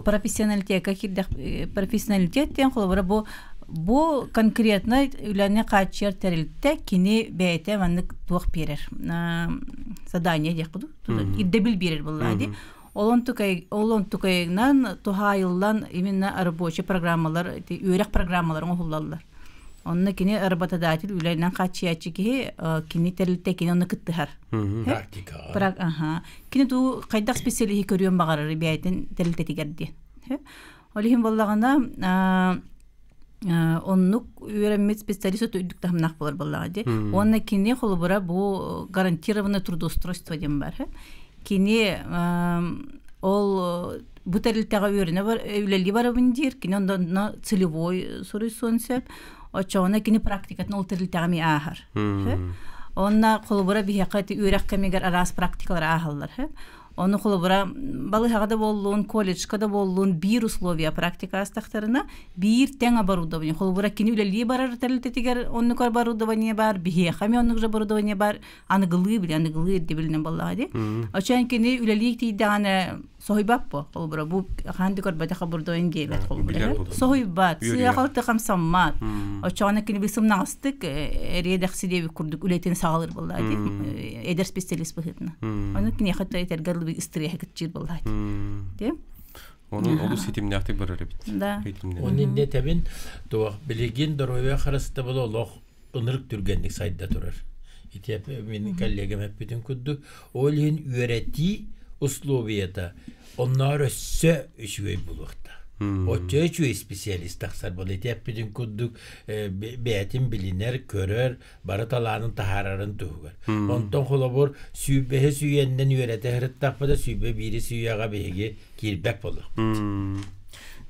Профессионалитекка киирдэх профессионалитет диэн холобура бу бу конкретно үлэни хааччыйар тэрилтэ кини бэйэтэ маннык туох биэрэр задание диэх курдук ирдэбил биэрэр буоллаа дии Ол онтукайынан туһаайыллан именно рабочий программалар, үөрэх программаларын оһуллаллар. Онно кини работодатель үлэнэн хааччыйааччы киһи кини тэрилтэ кини онно кыттыһар. Практикаҕа. Аха. Кини туу хайдах специалиһи көрүөн баҕарар бэйэтин тэрилтэтигэр диэн. Ол иһин буоллаҕына оннук үөрэммит специалист үрдүк таһымнаах буолар буоллаҕа дии. Уонна кини холобура бу гарантированное трудоустройство диэн бар. Кини ол бу тэрилтэҕэ үөрэнэ үлэлии барабын диир, кини онно целевой суруйсуон сөп. Оччоҕуна кини практикатын ол тэрилтэҕэ эмиэ ааһар. Онно холобура биһиэхэ үөрэх кэмигэр араас практикалар ааһаллар. Ону холобура балыыһаҕа да буоллун, колледжка да буоллун биир условия практика астахтарына биир тэҥ оборудование. Холобура кини үлэлии барар тэрилтэтигэр оннук оборудование бар, биһиэхэ эмиэ оннук же оборудование бар, аныгылыы били аныгылыы ирдэбилинэн буоллаҕа дии. Очон кини үлэлии тиийдэҕинэ Соһуйбат бу холобура бу хаан да көрбөтөх оборудование диэбэт холобура соһуйбат сыахалты хамсаммат оччоҕуна кини бысымнаҕастык эриэдэхси диэбит курдук үлэтин саҕалыр буоллаа дии эдэр специалист быһыытынан ону киниэхэ этэргэ дылы истириэһэ кытчыыр буоллаа дии. Онун олус ситимнээхтик барар эбит. Да. Оны инне тэбин туох билигин доруобуйа харыстабыла олох ынырык түргэнник сайда турар. Ити мин коллегам эппитин курдук, ол иһин үөрэтии условията онноор өссө үчүгэй булуохта. Оччо үчүгэй специалист тахсар буол. Ити эппитин курдук бэйэтин билинэр, көрөр, бары талаанын таһаарарын туһугар. Онтон холобур сүүрбэһи сүйэннэн үөрэтэ сырыттахпыта сүүрбэ биири сүйэҕэ биһиги киирбэт буолуохпут.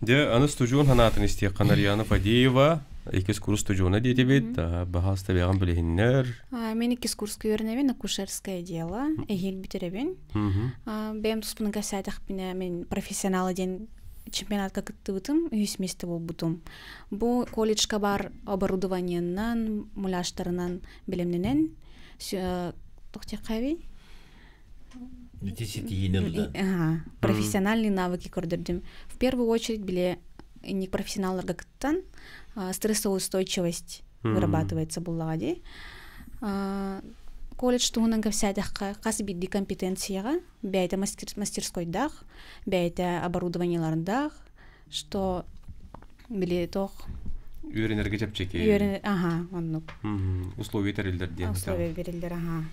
Дьэ, аны студион ханаатын истиэх Канарьяна Фадеева, иккис курс студиона диэтибит, баһаас табиҕан билиһиннэр. Мен иккис курска үөрэнэбин, акушерское дело, эһиил бүтэрэбин. Бэйэм туспунан кэпсээтэхпинэ, мен профессионала диэн чемпионатка кыттыбытым, үһүс месте буолбутум. Бу колледжка бар оборудованиеннан, муляжтарынан билимнэнэн, тохтеххави Ити ситиһиини ылла. Ага, профессиональные навыки көрдөрдүм. В первую очередь биле не профессионалларга кыттан стрессоустойчивость вырабатывается буллаҕа дии. Колледж туһунан кэпсээтэххэ, хас биирдии компетенцияҕа бэйэтэ мастерскойдаах, бэйэтэ оборудованиелардаах, что били туох Үөрэнэргэ чэпчэки. Үөрэнэр, ага, оннук. Условия тэриллэр диэн. Условия бериллэр, ага.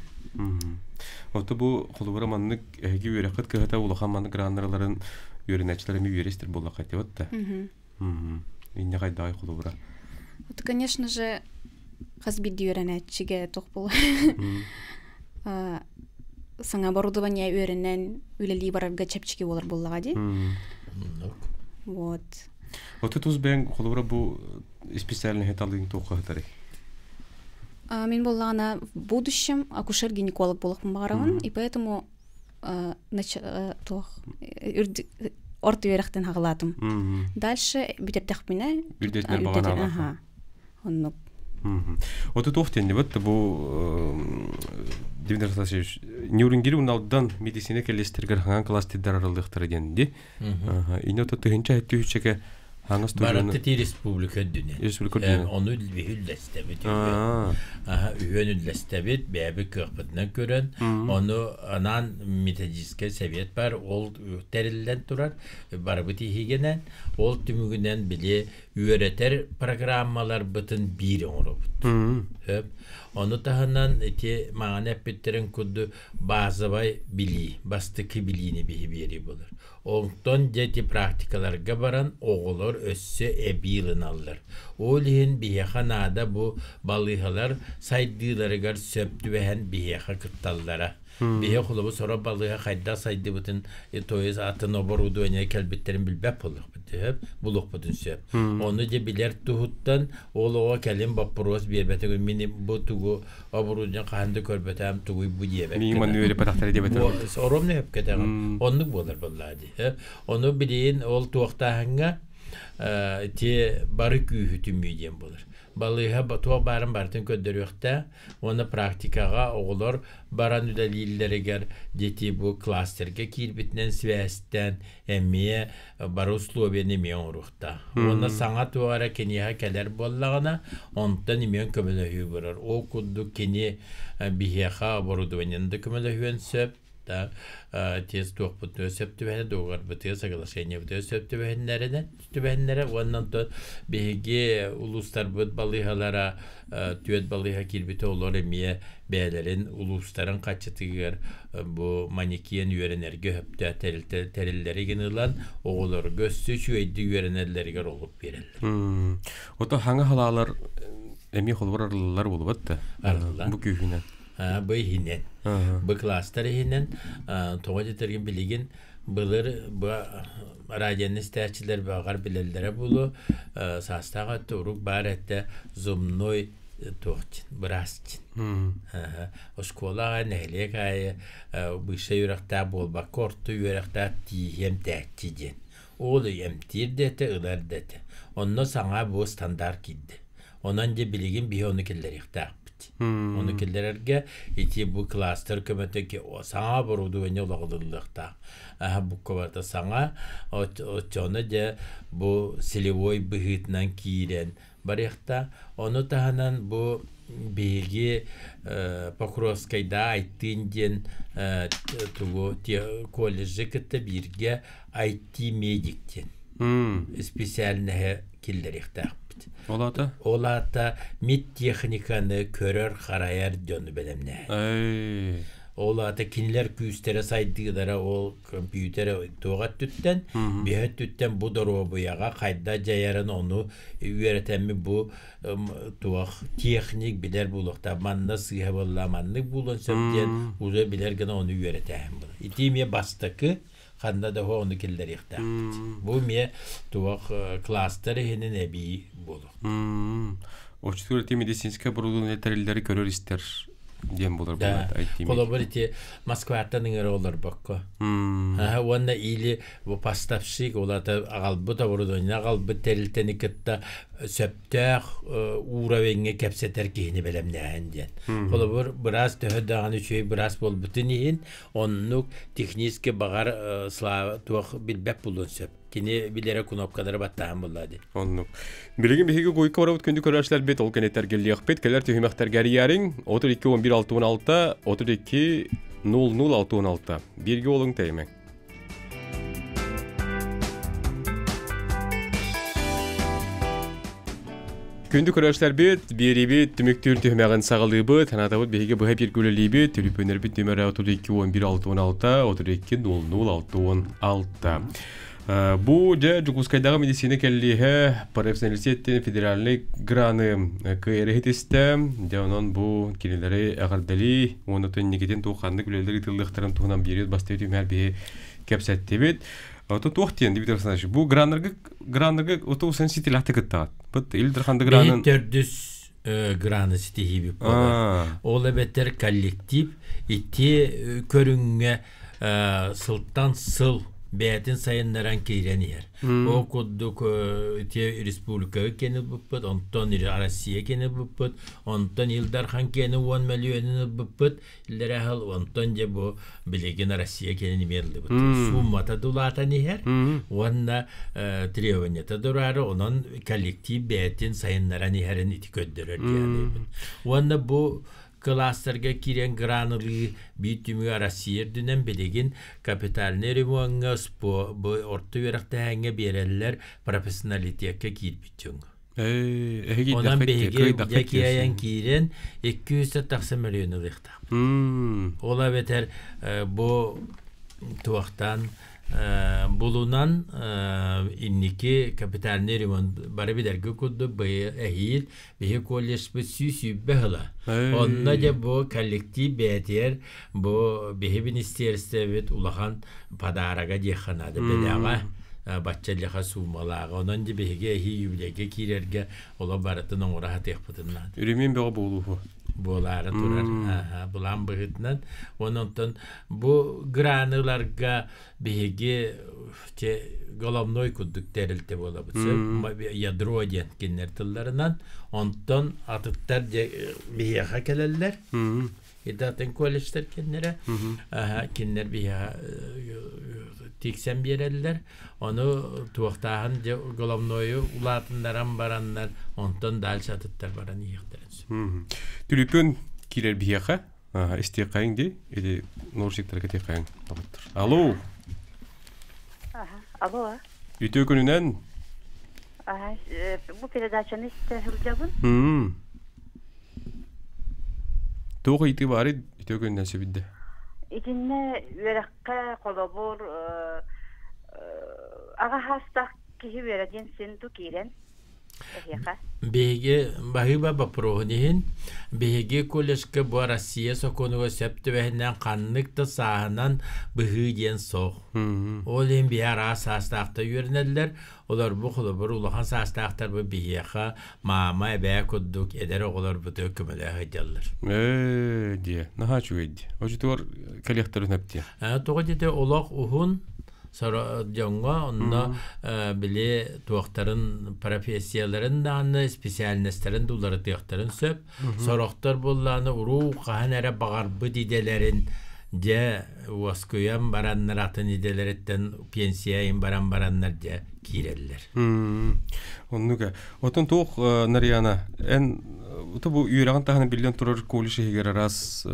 Ото бу холобура маннык эһиги үөрэххит кыһата улахан маннык граннараларын үөрэнээччилэр эми үөрэстер буоллахха этибит да. Инне хайдаҕай холобура. Вот, конечно же, хас биирдии үөрэнээччигэ туох буолар. Саҥа оборудование үөрэнэн үлэлии барарга чэпчэки буолар буоллаҕа дии. Вот. Ото тус бэйэҥ холобура бу специальный талыың туохха сытарый? Мин буоллаҕына в будущем акушер-гинеколог буолуохпун баҕарабын, и поэтому туох орто үөрэхтэн хаҕалаатым. Дальше бүтэрдэхпинэ Үрдэтинэр баҕанаалаах. Ага. Оннук. Ото туох диэн бу Дмитрий Афанасьевич Нюрингири уналдан медицина кэллиэстэригэр хаҥан кластердар арыллыахтара диэн ди. Ини ото тыһынча хэттүүччэкэ хаҥас Барыта ти республика үрдүнэн. Республика үрдүнэн. Ону үллэстэбит. Аха, үһүөн үллэстэбит, бэйэбит кыахпытынан көрөн, ону анаан методическай совет бар, ол тэриллэн турар, барыбыт иһигинэн, ол түмүгүнэн били үөрэтэр программаларбытын биир оҥоробут. Ону таһынан ити маҥан эппиттэрин курдук базовай билии, бастакы билиини биһи биэрии буолар. Онтон дьэ ити практикаларга баран оҕолор өссө эбии ылыналлар. Ол иһин биһиэхэ наада бу балыыһалар сайдыыларыгар сөп түбэһэн биһиэхэ кытталлара. Биһи холобу сорох балыыһа хайдах сайдыбытын, то есть атын оборудование кэлбиттэрин билбэт буолуохпут сөп, булуохпутун сөп. Ону дьэ билэр туһуттан ол оҕо кэлин боппуруос биэрбэтэ мин бу тугу оборудование хаһан да көрбөтөм тугуй бу диэбэт. Миин манны үөрэ диэбэтэр. Оромно өпкөтөҕүм. Оннук буолар буоллаа дии. Ону билиин ол туохтааһыҥҥа те бары күүһү түмүү диэн буолар. Балыыһа туох баарын барытын көрдөрүөхтэ уонна практикаҕа оҕолор баран үлэлииллэригэр дети бу кластерга киирбитинэн связьтэн эмиэ бары условияны эмиэ оҥоруохта. Уонна саҥа туох эрэ киниэхэ кэлэр буоллаҕына, онтон эмиэ көмөлөһүү барар. Ол курдук кини биһиэхэ оборудованиены да көмөлөһүөн сөп, да тиэс туохпут сөп түбэһинэ договорбытыгар соглашениебытыгар сөп түбэһиннэринэ түбэһиннэрэ уонна онтон биһиги улуустарбыт балыыһалара түөт балыыһа киирбитэ олор эмиэ бэйэлэрин улуустарын хаччытыгар бу манекен үөрэнэргэ өптөөх тэриллэри гын ылан оҕолорго өссө үчүгэйдик үөрэнэллэригэр олук биэрэллэр. Ото хаҥа халаалар эмиэ холбор арыллар буолбат да. Арыллар. Бу күүһүнэн. Бу иһинэн. Бу кластер иһинэн тоҕо диэтэргин билигин былыр бу радионы истээччилэр баҕар билэллэрэ буолуо саастаах өттө урук баар этэ зубной туохчин быраасчин. Оскуола аайы нэһилиэк аайы быысай үөрэхтээх буолбакка орто үөрэхтээх тииһиэм тээччи диэн. Ол эмтиир да этэ, ылар да этэ. Онно саҥа бу стандарт киирдэ. Онон дьэ билигин биһи ону киллэриэхтээхпит. бит. Оны киллерерге ити бу кластер көмөтө саҥа оборудование олоҕуллуохтаах. Аха букка саҥа оччону дьэ бу селевой быһыытынан киирэн барыахта. Ону таһынан бу биһиги Покровскайда айттыын диэн тугу колледжы кытта бииргэ IT медик диэн специальноһы киллэриэхтээхпит. Ол аата? Ол аата медтехниканы көрөр, харайар дьону бэлэмнээһин. Ол аата кинилэр күүстэрэ сайдыылара ол компьютер туох өттүттэн, биһи өттүттэн бу доруобуйаҕа хайда дьайарын ону үөрэтэмми бу туох техник билэр буолуохтаах манна сыыһа буолла маннык буолуон сөп диэн уже билэр гына ону үөрэтээһин буолар. Ити эмиэ бастакы ханна да ону киллэриэхтээхпит. Бу эмиэ туох кластер иһинэн эбии буолуох. Оччотугар ити медицинскэй оборудование тэриллэри көрөр истэр диэн буолар буолар IT. Холобур ити Москваттан ыҥыра олорбокко. Уонна или бу поставщик улата аҕалбыт оборудование аҕалбыт тэрилтэни кытта сөптөөх уровеньҥа кэпсэтэр киһини бэлэмнээһин диэн. Холобур быраас төһө даҕаны үчүгэй быраас буолбутун иһин оннук технически баҕар слава туох билбэт буолуон сөп. Кини билэрэ кнопкалары баттаан булла ди. Оннук. Билигин биһиги гуйка барабыт күндү көрөөччүлэрбит ол кэнниттэргэлиэхпит кэлэр түһүмэхтэргэ эрийээриҥ 32 11 616 32 00 616 бииргэ олуҥ тэйимэҥ. Күндү көрөөччүлэрбит, биэриибит түмүктүүр түһүмэҕин саҕалыыбыт. Санаатабыт биһиги быһа бииргэ үлэлиибит. Түлүпүөннэрбит нүмерэ 32 11 616 32 00 616. Бу дьэ Дьокуускайдааҕы медицина кэллиэһэ профессионалитеттен федеральнай граны кыайары иһитистэ. Дьэ онон бу кинилэри эҕэрдэлии уонна инникитин туох ханнык үлэлэр ыытыллыахтарын туһунан биэриэт бастыы түмэр биһи кэпсэттибит. Ото туох диэн Дмитрий Александрович, бу граннарга граннарга ото усан ситилэхтик кыттаҕыт. Бут Ил Дархан гранын төрдүс граны ситиһиибит буолар. Ол эбэтэр коллектив ити көрүҥҥэ сылтан сыл бэйэтин сайыннаран киирэн иһэр. Ол курдук ити республикаҕа киэни ылбыппыт, онтон Россия киэни ылбыппыт, онтон Ил Дархан киэни 10 мөлүйүөнүн ылбыппыт, иллэрэ онтон дьэ бу билигин Россия киэнин эмиэ ыллыбыт. Суммата дулаатан иһэр уонна требованиета дураары, онон коллектив бэйэтин сайыннаран иһэрин ити көрдөрөр диэн. Уонна бу кылаастарга киирэн гранылыы биир түмүгэ Россия үрдүнэн билигин капитальнай ремоҥҥа бу орто үөрэхтээһиҥҥэ биэрэллэр профессионалитекка киирбит дьоҥҥо. Онон биһиги дьэ киэйэн киирэн 200 тахса мөлүйүөн ылыахтаахпыт. Ол эбэтэр бу туохтан булунан инники капитальный ремонт бары билэргэ курдук быйыл эһиил биһи колледжпыт сүүс ыла. Онно дьэ бу коллектив бэйэтигэр бу биһи министерствебит улахан подарога диэххэ наада бэлэҕэ бачча леха суумалааҕа. Онон дьэ биһиги эһии юбилейгэ киирэргэ оло барытын оҥоро сатыахпытын наада. Үрүмүн бөҕө буолууһу. Буолаары турар. Булаан быһыытынан. Онон бу граныларга биһиги те головной курдук тэрилтэ буолабыт. Ядро диэн кинилэр тылларынан. Онтон атыттар биһиэхэ кэлэллэр. Атын колледжтар кинилэрэ. Кинилэр биһиэхэ тиксэн биэрэллэр. Ону туохтааһын головнойу улаатыннаран бараннар, онтон дальше атыттар баран иһиэхтэрин. Түлүпүн киирэр биһиэхэ истиэххэйиҥ дии или норсиктарга тиэххэйиҥ доҕоттор. Алло. Алло. Үтүө күнүнэн. Бу передачаны истэ сылдьабын. Туох ыйытыы баары үтүө күнүнэн сөбүдде. Итиннэ үөрэххэ холобур аҕа хаастаах киһи үөрэ диэн син ту киирэн Биһиги баһыыба боппуруоһун иһин биһиги колледжка бу Россия сокуонугар сөп түбэһинэн ханнык да сааһынан быһыы диэн суох. Ол иһин биһи араас саастаахтар үөрэнэллэр. Олор бу холобур улахан саастаахтар бу биһиэхэ маама эбээ курдук эдэр оҕолорбутугар көмөлөөх сылдьаллар. Ээ диэ, наһаа үчүгэй дии. Очутугар кэлиэхтэрин өп диэ. Тоҕо диэтэ олох уһун. Соро дьоҥҥо онно били туохтарын профессияларын даҕаны специальностарын да уларытыахтарын сөп. Сорохтор буоллаҕына уруу хаһан эрэ баҕарбыт идэлэрин дьэ уоскуйан бараннар атын идэлэриттэн пенсия баран бараннар дьэ киирэллэр. Оннук. Отон туох Нарьяна, эн бу үөрэҕин таһынан биллэн турар колледж иһигэр араас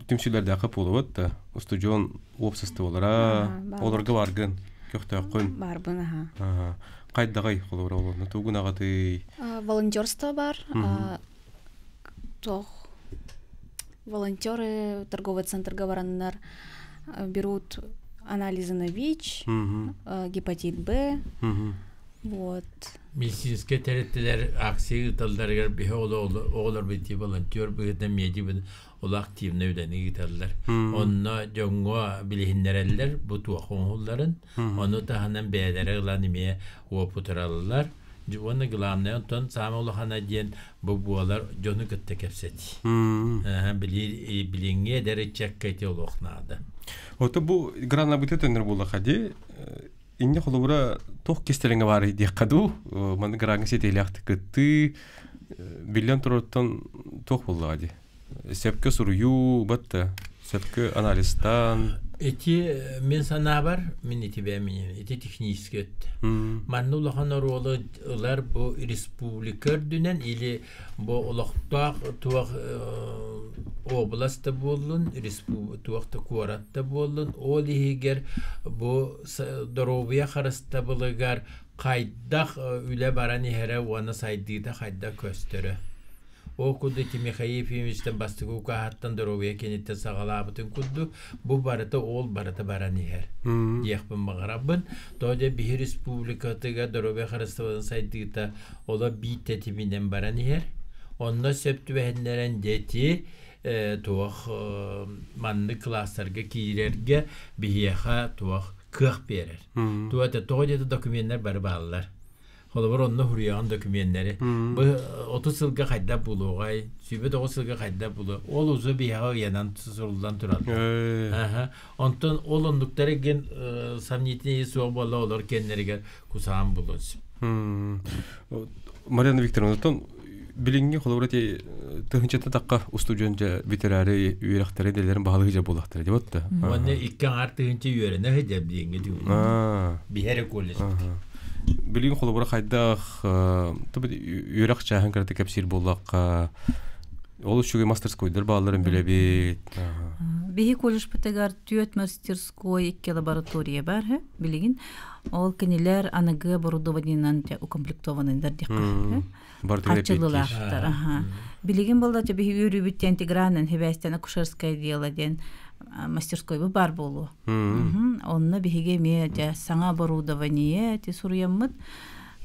түмсүүлэрдээххэ буолабыт да устудьуон уопсастыбалара олорго баргын көхтөөххүн. Барбын аха. Хайдаҕай холобура олорно тугун аҕатый? Волонтерство бар. Туох волонтеры торговый центрга бараннар берут анализы на ВИЧ, гепатит Б. Вот. Медицинскэй тэрилтэлэр акция ыыталларыгар биһи оҕолор бити волонтер быһыытынан меди ол активно үлэни ыыталлар. Онно дьоҥҥо билиһиннэрэллэр бу туох оҥоһулларын, ону таһынан бэйэлэрэ ылан эмиэ уопутураллар. Уонна главное онтон саамай улахана диэн бу буолар дьону кытта кэпсэтии. Билиҥҥи эдэр ыччакка ити олох наада. Ото бу гранабыты төннөр буоллаха ди инне холобура туох кистэлэҥэ баар диэххэ дуу маны граҥҥа ситиһилээхтик кыттыы биллэн туруттан туох буоллаҕа ди сөпкө суруйуу батта сөпкө анализтаан Ити мин санаабар, мин ити бэйэм ити технический өттө. Манна улахан оруолу ылар бу республика үрдүнэн или бу олохтоох туох область да буоллун, туох да куорат да буоллун, ол иһигэр бу доруобуйа харыстабылыгар хайдах үлэ баран иһэрэ уонна сайдыыта хайдах көстөрө. Ол курдук ити Михаил Ефимовичтан бастакы укааһыттан доруобуйа кэнниттэн саҕалаабытын курдук, бу барыта ол барыта баран иһэр диэхпин баҕарабын. Тоҕо дьэ биһи республикатыгар доруобуйа харыстабылын сайдыыта олор биир тэтиминэн баран иһэр. Онно сөп түбэһиннэрэн дьэ туох маннык кылаастарга киирэргэ биһиэхэ туох кыах биэрэр. Туох это тоҕо диэтэ докуменнар бары бааллар. Холобур, онно суруйаҕын докуменнары. Бу 30 сылга хайдах булуоҕай, 29 сылга хайдах булуо. Ол узу биһиэхэ ыйанан суруллан тураллар. Аха. Онтон ол оннуктары ген сомнительный суох буолла олор кэннэригэр кусаан булун. Марьяна Викторовна, оттон билиҥҥи холобура ити тыһыынчата тахха устудьуон дьэ бүтэрээри үөрэхтэри идэлэрин баһылык дьэ буоллахтара дии батта. Уонна икки аҥаар тыһыынча үөрэнэ сылдьар билиҥҥи түүн. Биһэри колледж. Билигин холобура хайдах үөрэх чааһын кырата кэпсиир буоллахха ол үчүгэй мастерскойдар баалларын билэбит. Биһи колледжпытыгар түөрт мастерской, икки лаборатория бар билигин. Ол кинилэр аныгы оборудованиенан укомплектованныйдар диэххэ. Харчылылаахтар. Билигин болла биһи үөрүүбүт диэн Тигранын хибээстэн акушерское дело диэн мастерской бар болу. Онно биһиги эмиэ дьэ саҥа оборудование ти суруйаммыт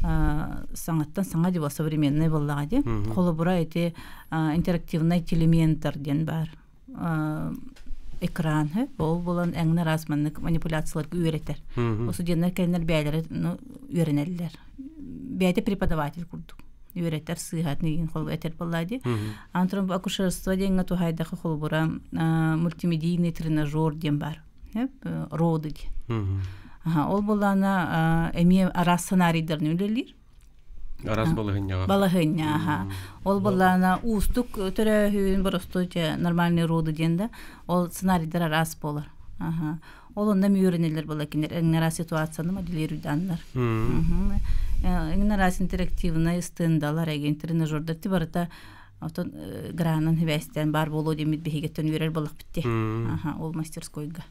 саҥаттан саҥа дьэ современный буоллаҕа ди. Холобура ити интерактивный телементр диэн бар. Экран ол булан эҥин араас маннык манипуляцияларга үөрэтэр. Студеннар кэлэннэр бэйэлэрэ үөрэнэллэр. Бэйэтэ преподаватель курдук үөрэтэр сыыһат нэгин холбу этэр буоллаа дии. Антон акушерство диэҥҥэ туһайдаха холбура мультимедийный тренажер диэн бар. Роды диэн. Ол буоллаана эмиэ араас сценарийдарын үлэлиир. Араас балаһынньаҕа. Балаһынньа, аха. Ол буоллаана уустук төрөөһүн боростуой нормальный роды диэн да ол сценарийдар араас буолар. Аха. Ол онно үөрэнэллэр буола кинилэр эҥин араас ситуацияны моделируйдааннар. Эҥин араас интерактивнай стендалар, эгин тренажердар ти барыта отон гранын хибээстээн бар буолуо диэммит биһигеттен үөрэр буоллахпыт ти. Аха, ол мастерскойга.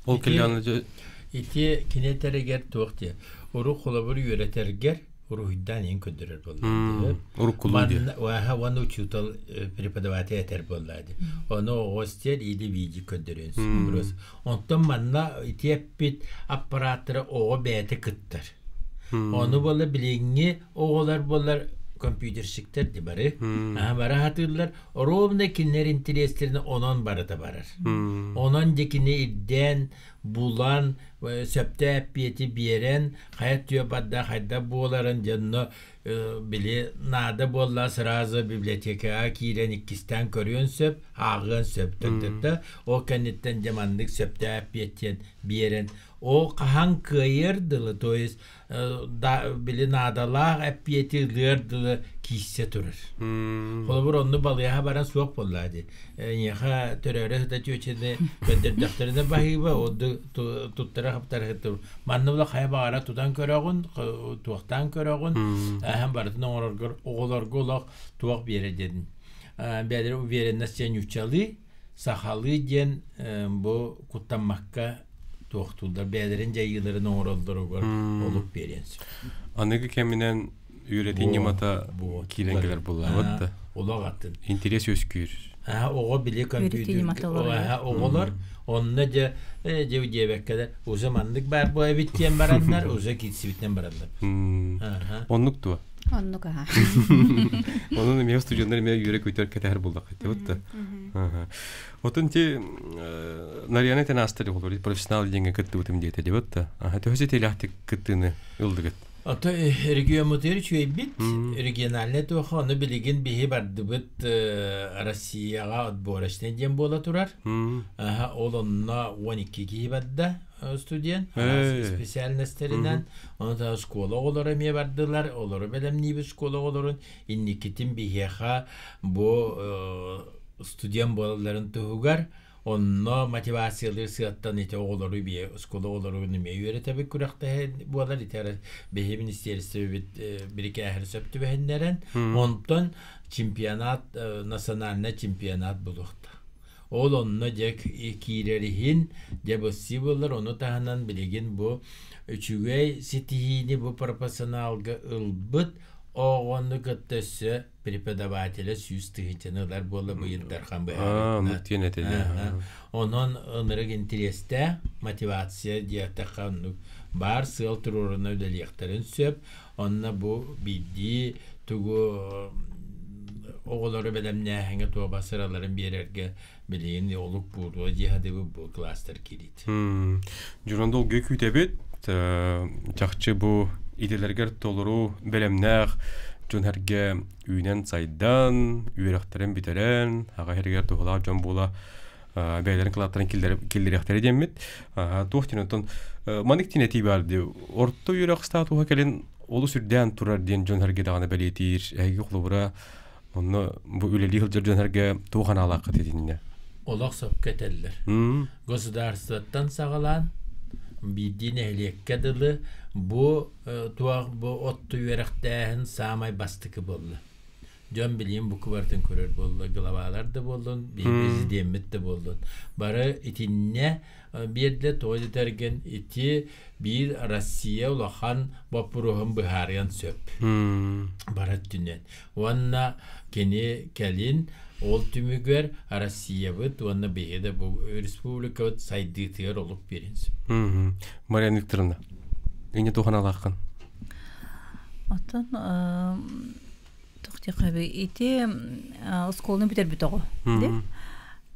Ол кэллэҕинэ Ити кинетэригэр туох диэ урук холобур үөрэтэргэр уруһуйдаан иһин көрдөрөр буоллаа. Уруккулуу диэ. Уаха уонна учуутал преподаватель этэр буоллаа ди. Ону оҕо или видео көрдөрүөн сөп. Онтон манна ити эппит аппараттара оҕо бэйэтэ кыттар. Ону буолла билиҥҥи оҕолор буоллар компьютерщиктэр ди бары. Аха бары хатыыллар. Ровно кинилэр интерестерин онон барыта барар. Онон дикини ирдээн, булан, Сөптөөх эппиэти биэрэн, хайа түө барда хайда буоларын дьонно били наада буолла сразу библиотекаҕа киирэн иккистээн көрүөн сөп, ааҕыан сөп төрдөттө. Ол кэнниттэн дьэ маннык сөптөөх эппиэт биэрэн, ол хаһан кыайар дылы, то есть били наадалаах эппиэти ылыар дылы кииссе турар. Холобур, онну балыйаха баран суох буолла дии. Эйиэхэ төрөөрө сыта чүөчэни көрдөрдөхтөрүнэ баһыыба, онду туттара хаптара сыттыр. Манна була хайа баҕара тутан көрөҕүн, туохтаан көрөҕүн, аһан барытын оҥороргор оҕолорго олох туох биэрэ диэн. Бэйэлэрэ уверенность диэн ньуччалыы, сахалыы диэн бу куттаммакка туохтууллар, бэйэлэрин дьайыыларын оҥороллоругар олук биэриэн сөп. Аныгы кэминэн үөрэтии ньымата киирэн кэлэр буоллаабыт да. Олох атын. Интерес үөскүүр. Оҕо били компьютер оҕолор онно дьэ дьэ диэбэккэлэр уже маннык баар буо эбит диэн бараннар уже киирсибитинэн бараллар. Оннук дуо? Оннук аха. Онон эмиэ студенттар эмиэ үөрэ көтөр кэтэһэр буоллахха вот да. Отон ти Нарьяна тен астар олор профессионал диэҥҥэ кыттыбытым диэтэ дебет да. Аха төһө сэтиилээхтик кыттыыны ылдыгыт? Ото региоммутугар үчүгэйбит, региональнай туоха, ону билигин биһи бардыбыт Россияҕа отборочный диэн буола турар. Ол онно 12 киһи барда студент специальностарынан. Оны школа оҕолоро эмиэ бардылар, олору бэлэмниибит школа оҕолорун. Инникитин биһиэхэ бу студент буолалларын туһугар онно мотивациялыыр сыаттан ити оҕолору бие оскуола оҕолору эмиэ үөрэтэбит күрэхтэһэ буолар ити биһи министерствобит бирикээһэр сөп түбэһиннэрэн онтон чемпионат национальный чемпионат булуохта ол онно дьэ киирэр иһин дьэ бысси буолар ону таһынан билигин бу үчүгэй ситиһиини бу профессионалга ылбыт оҕону кытта өссө преподавателэ 100 тыһыынчаны ылар буола быйыл Дархан быһаарытына. Онон ынырык интириэстээх мотивация диэтэххэ оннук баар сыал туруоруна үлэлиэхтэрин сөп. Онно бу биирдии тугу оҕолору бэлэмнээһиҥҥэ туоба сыраларын биэрэргэ билигин олук буолуо дии бу кластер киирит. Дьуран долгуй күүтэбит чахчы бу идэлэргэр толору бэлэмнээх дьон эргэ үүнэн сайдан, үөрэхтэрин бүтэрэн, аҕа иһэригэр туһалаах дьон буола бэйэлэрин кылааттарын киллэриэхтэрэ диэммит. Туох диэн оттон манык тин этии баар дии. Орто үөрэх статуһа кэлин олус үрдээн турар диэн дьон эргэ даҕаны бэлиэтиир. Эһиги холобура онно бу үлэлии сылдьар дьон эргэ туох анаалааххыт итиннэ? Олох сөпкө этэллэр. Государствоттан саҕалаан биирдии нэһилиэккэ дылы бу туох бу отту үөрэхтээһин саамай бастакы буолла. Дьон билиин бу кыбартын көрөр буолла, главалар да буоллун, президеммит да буоллун. Бары итиннэ биэрдэ тоҕо дэтэрген ити биир Россия улахан боппуруоһун быһаарыан сөп. Бара өттүнэн. Уонна кини кэлин ол түмүгэр Россиябыт уонна биһиги да бу республикабыт сайдыытыгар олук биэрин сөп. Мария Викторовна, инне туханалааххын? Оттон тохтиэххэ ити оскуоланы бүтэрбит оҕо.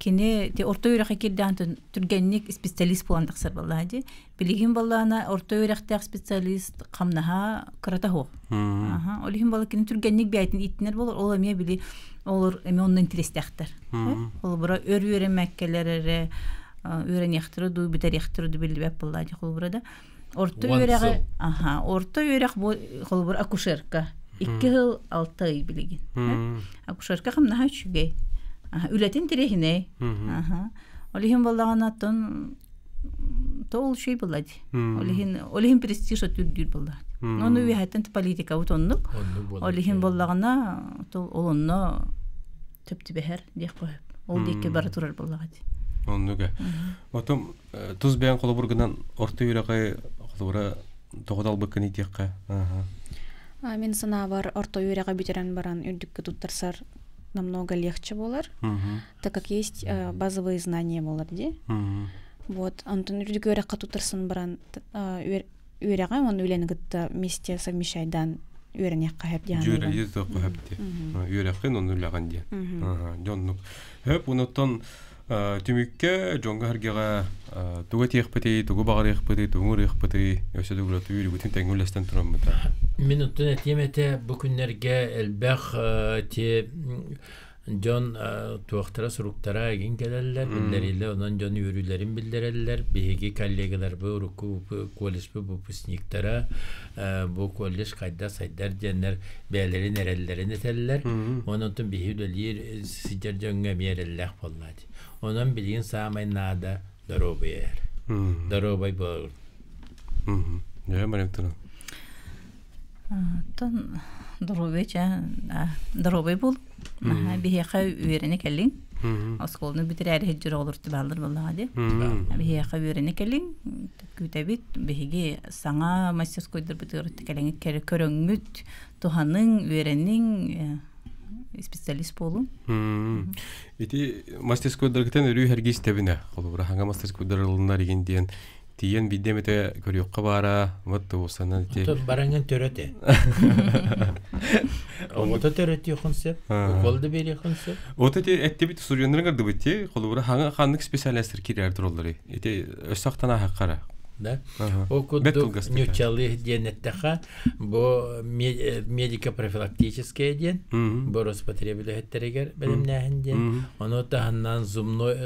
Кини ти орто үөрэххэ киирдээн түргэнник специалист буолан тахсар буоллаҕа дии. Билигин буоллаҕына орто үөрэхтээх специалист хамнаһа кырата суох. Ол иһин буолла кини түргэнник бэйэтин ииттинэр буолар, ол эмиэ били олор эмиэ онно интэриэстээхтэр. Холобура өр үөрэммэккэлэр эрэ үөрэниэхтэрэ дуу, бүтэриэхтэрэ дуу биллибэт буоллаҕа дии холобура да. Орто үөрэҕи аха, орто үөрэх бу холобура акушерка. 2 жыл 6 ый билигин. Акушерка хамнаһа үчүгэй. Үлэтин тирэһинэй. Ол иһин буоллаҕына оттон то ол үчүгэй буолла дии. Ол иһин престиж өтүрдүүр буолла. Ону үөһэттэн политикабыт оннук. Ол иһин буоллаҕына то ол онно төптүбэһэр диэх көһөп. Ол диэки бара турар буоллаҕа дии. Оннуга. Отом тус бэйэн холобургунан орто үөрэҕи холобура тоҕо талбыккын итиэххэ. Мин санаабар орто үөрэҕи бүтэрэн баран үрдүккэ туттарсар намного легче болар, так как есть базовые знания болар дии. Вот, онтон үрдүк үөрэххэ туттарсан баран үөрэҕи уонна үлэни кытта вместе совмещайдан үөрэниэххэ сөп диэн. Дьүөрэ тоққа хөп ди. Үөрэххин онну үлэҕин диэн. Дьоннук. Хөп онуттан Түмүккэ дьоҥҥо сэргэҕэ тугу этиэхпитий, тугу баҕарыахпытый, тугу ыҥырыахпытый, өссө да угуратыы үөрүүгүтүн тэҥҥэ үллэстэн тураммыта. Мин оттон этиэм этэ, бу күннэргэ элбэх те дьон туохтара суруктара эгин кэлэллэр, биллэриллэр, онон дьон үөрүүлэрин биллэрэллэр. Биһиги коллегаларбы урукку колледжпы выпускниктара бу колледж хайда сайдар диэннэр бэйэлэрин эрэллэрин этэллэр. Онон биһи үлэлиир сидьэр дьоҥҥо эмиэ эрэллээх буоллаат. Онон билигин саамай наада доруобуйа эр. Доруобай буолар. Дьэ, Мария Оттон доруобуйа чэ доруобай буол. Биһиэхэ үөрэнэ кэлиҥ. Оскуоланы бүтэрээри сылдьар оҕолор бааллар буоллаҕа дии. Биһиэхэ үөрэнэ кэлиҥ, күүтэбит. Биһиги саҥа мастерскойдарбытыгар кэлэҥҥит көрөҥҥүт, туһаныҥ, үөрэниҥ, специалист буолуҥ. Ити мастерскойдаргытын өрүү эргис тэбинэ. Холобура, хаҥа мастерскойдар ылыннар игин диэн тиийэн биирдэ эмэтэ көрүөххэ баара, вот туусанан ити. Бараҥын төрөтө. Оҕото төрөтүөхүн сөп, укол да биэриэхин сөп. Вот эти эттибит студенттарын кырдыбыт ти, холобура, хаҥа ханнык специалистар киирэр тураллары. Ити өссө ахтан аһаққара. Да. Ол курдук ньуччалыы диэн эттэхэ, бу медико-профилактическое диэн, бу Роспотребүлэһиттэригэр бэлэмнээһин диэн, ону таһынан зубной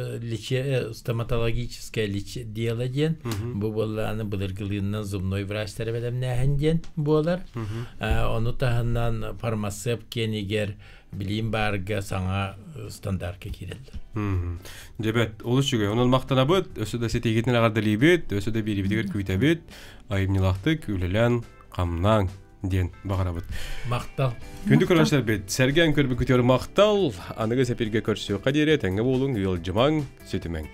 стоматологическое дело диэн, бу буоллааны былыргылыыннан зубной врачтары бэлэмнээһин диэн буолар. Ону таһынан фармацевт киэнигэр билиим баарга саҥа стандартка киирэллэр. Дьэбэт, олус үчүгэй. Онон махтанабыт, өссө да ситиигитин эҕэрдэлиибит, өссө да биэриибитигэр күүтэбит, айымньылаахтык үлэлээн, хамнаан диэн баҕарабыт. Махтал. Күндү көрөөччүлэрбит, сэргээн көрбүккүтүгэр махтал. Аныгы сэпиргэ көрсүөххэ диэри этэҥҥэ буолуҥ, ыалдьымаҥ, сүтүмэҥ.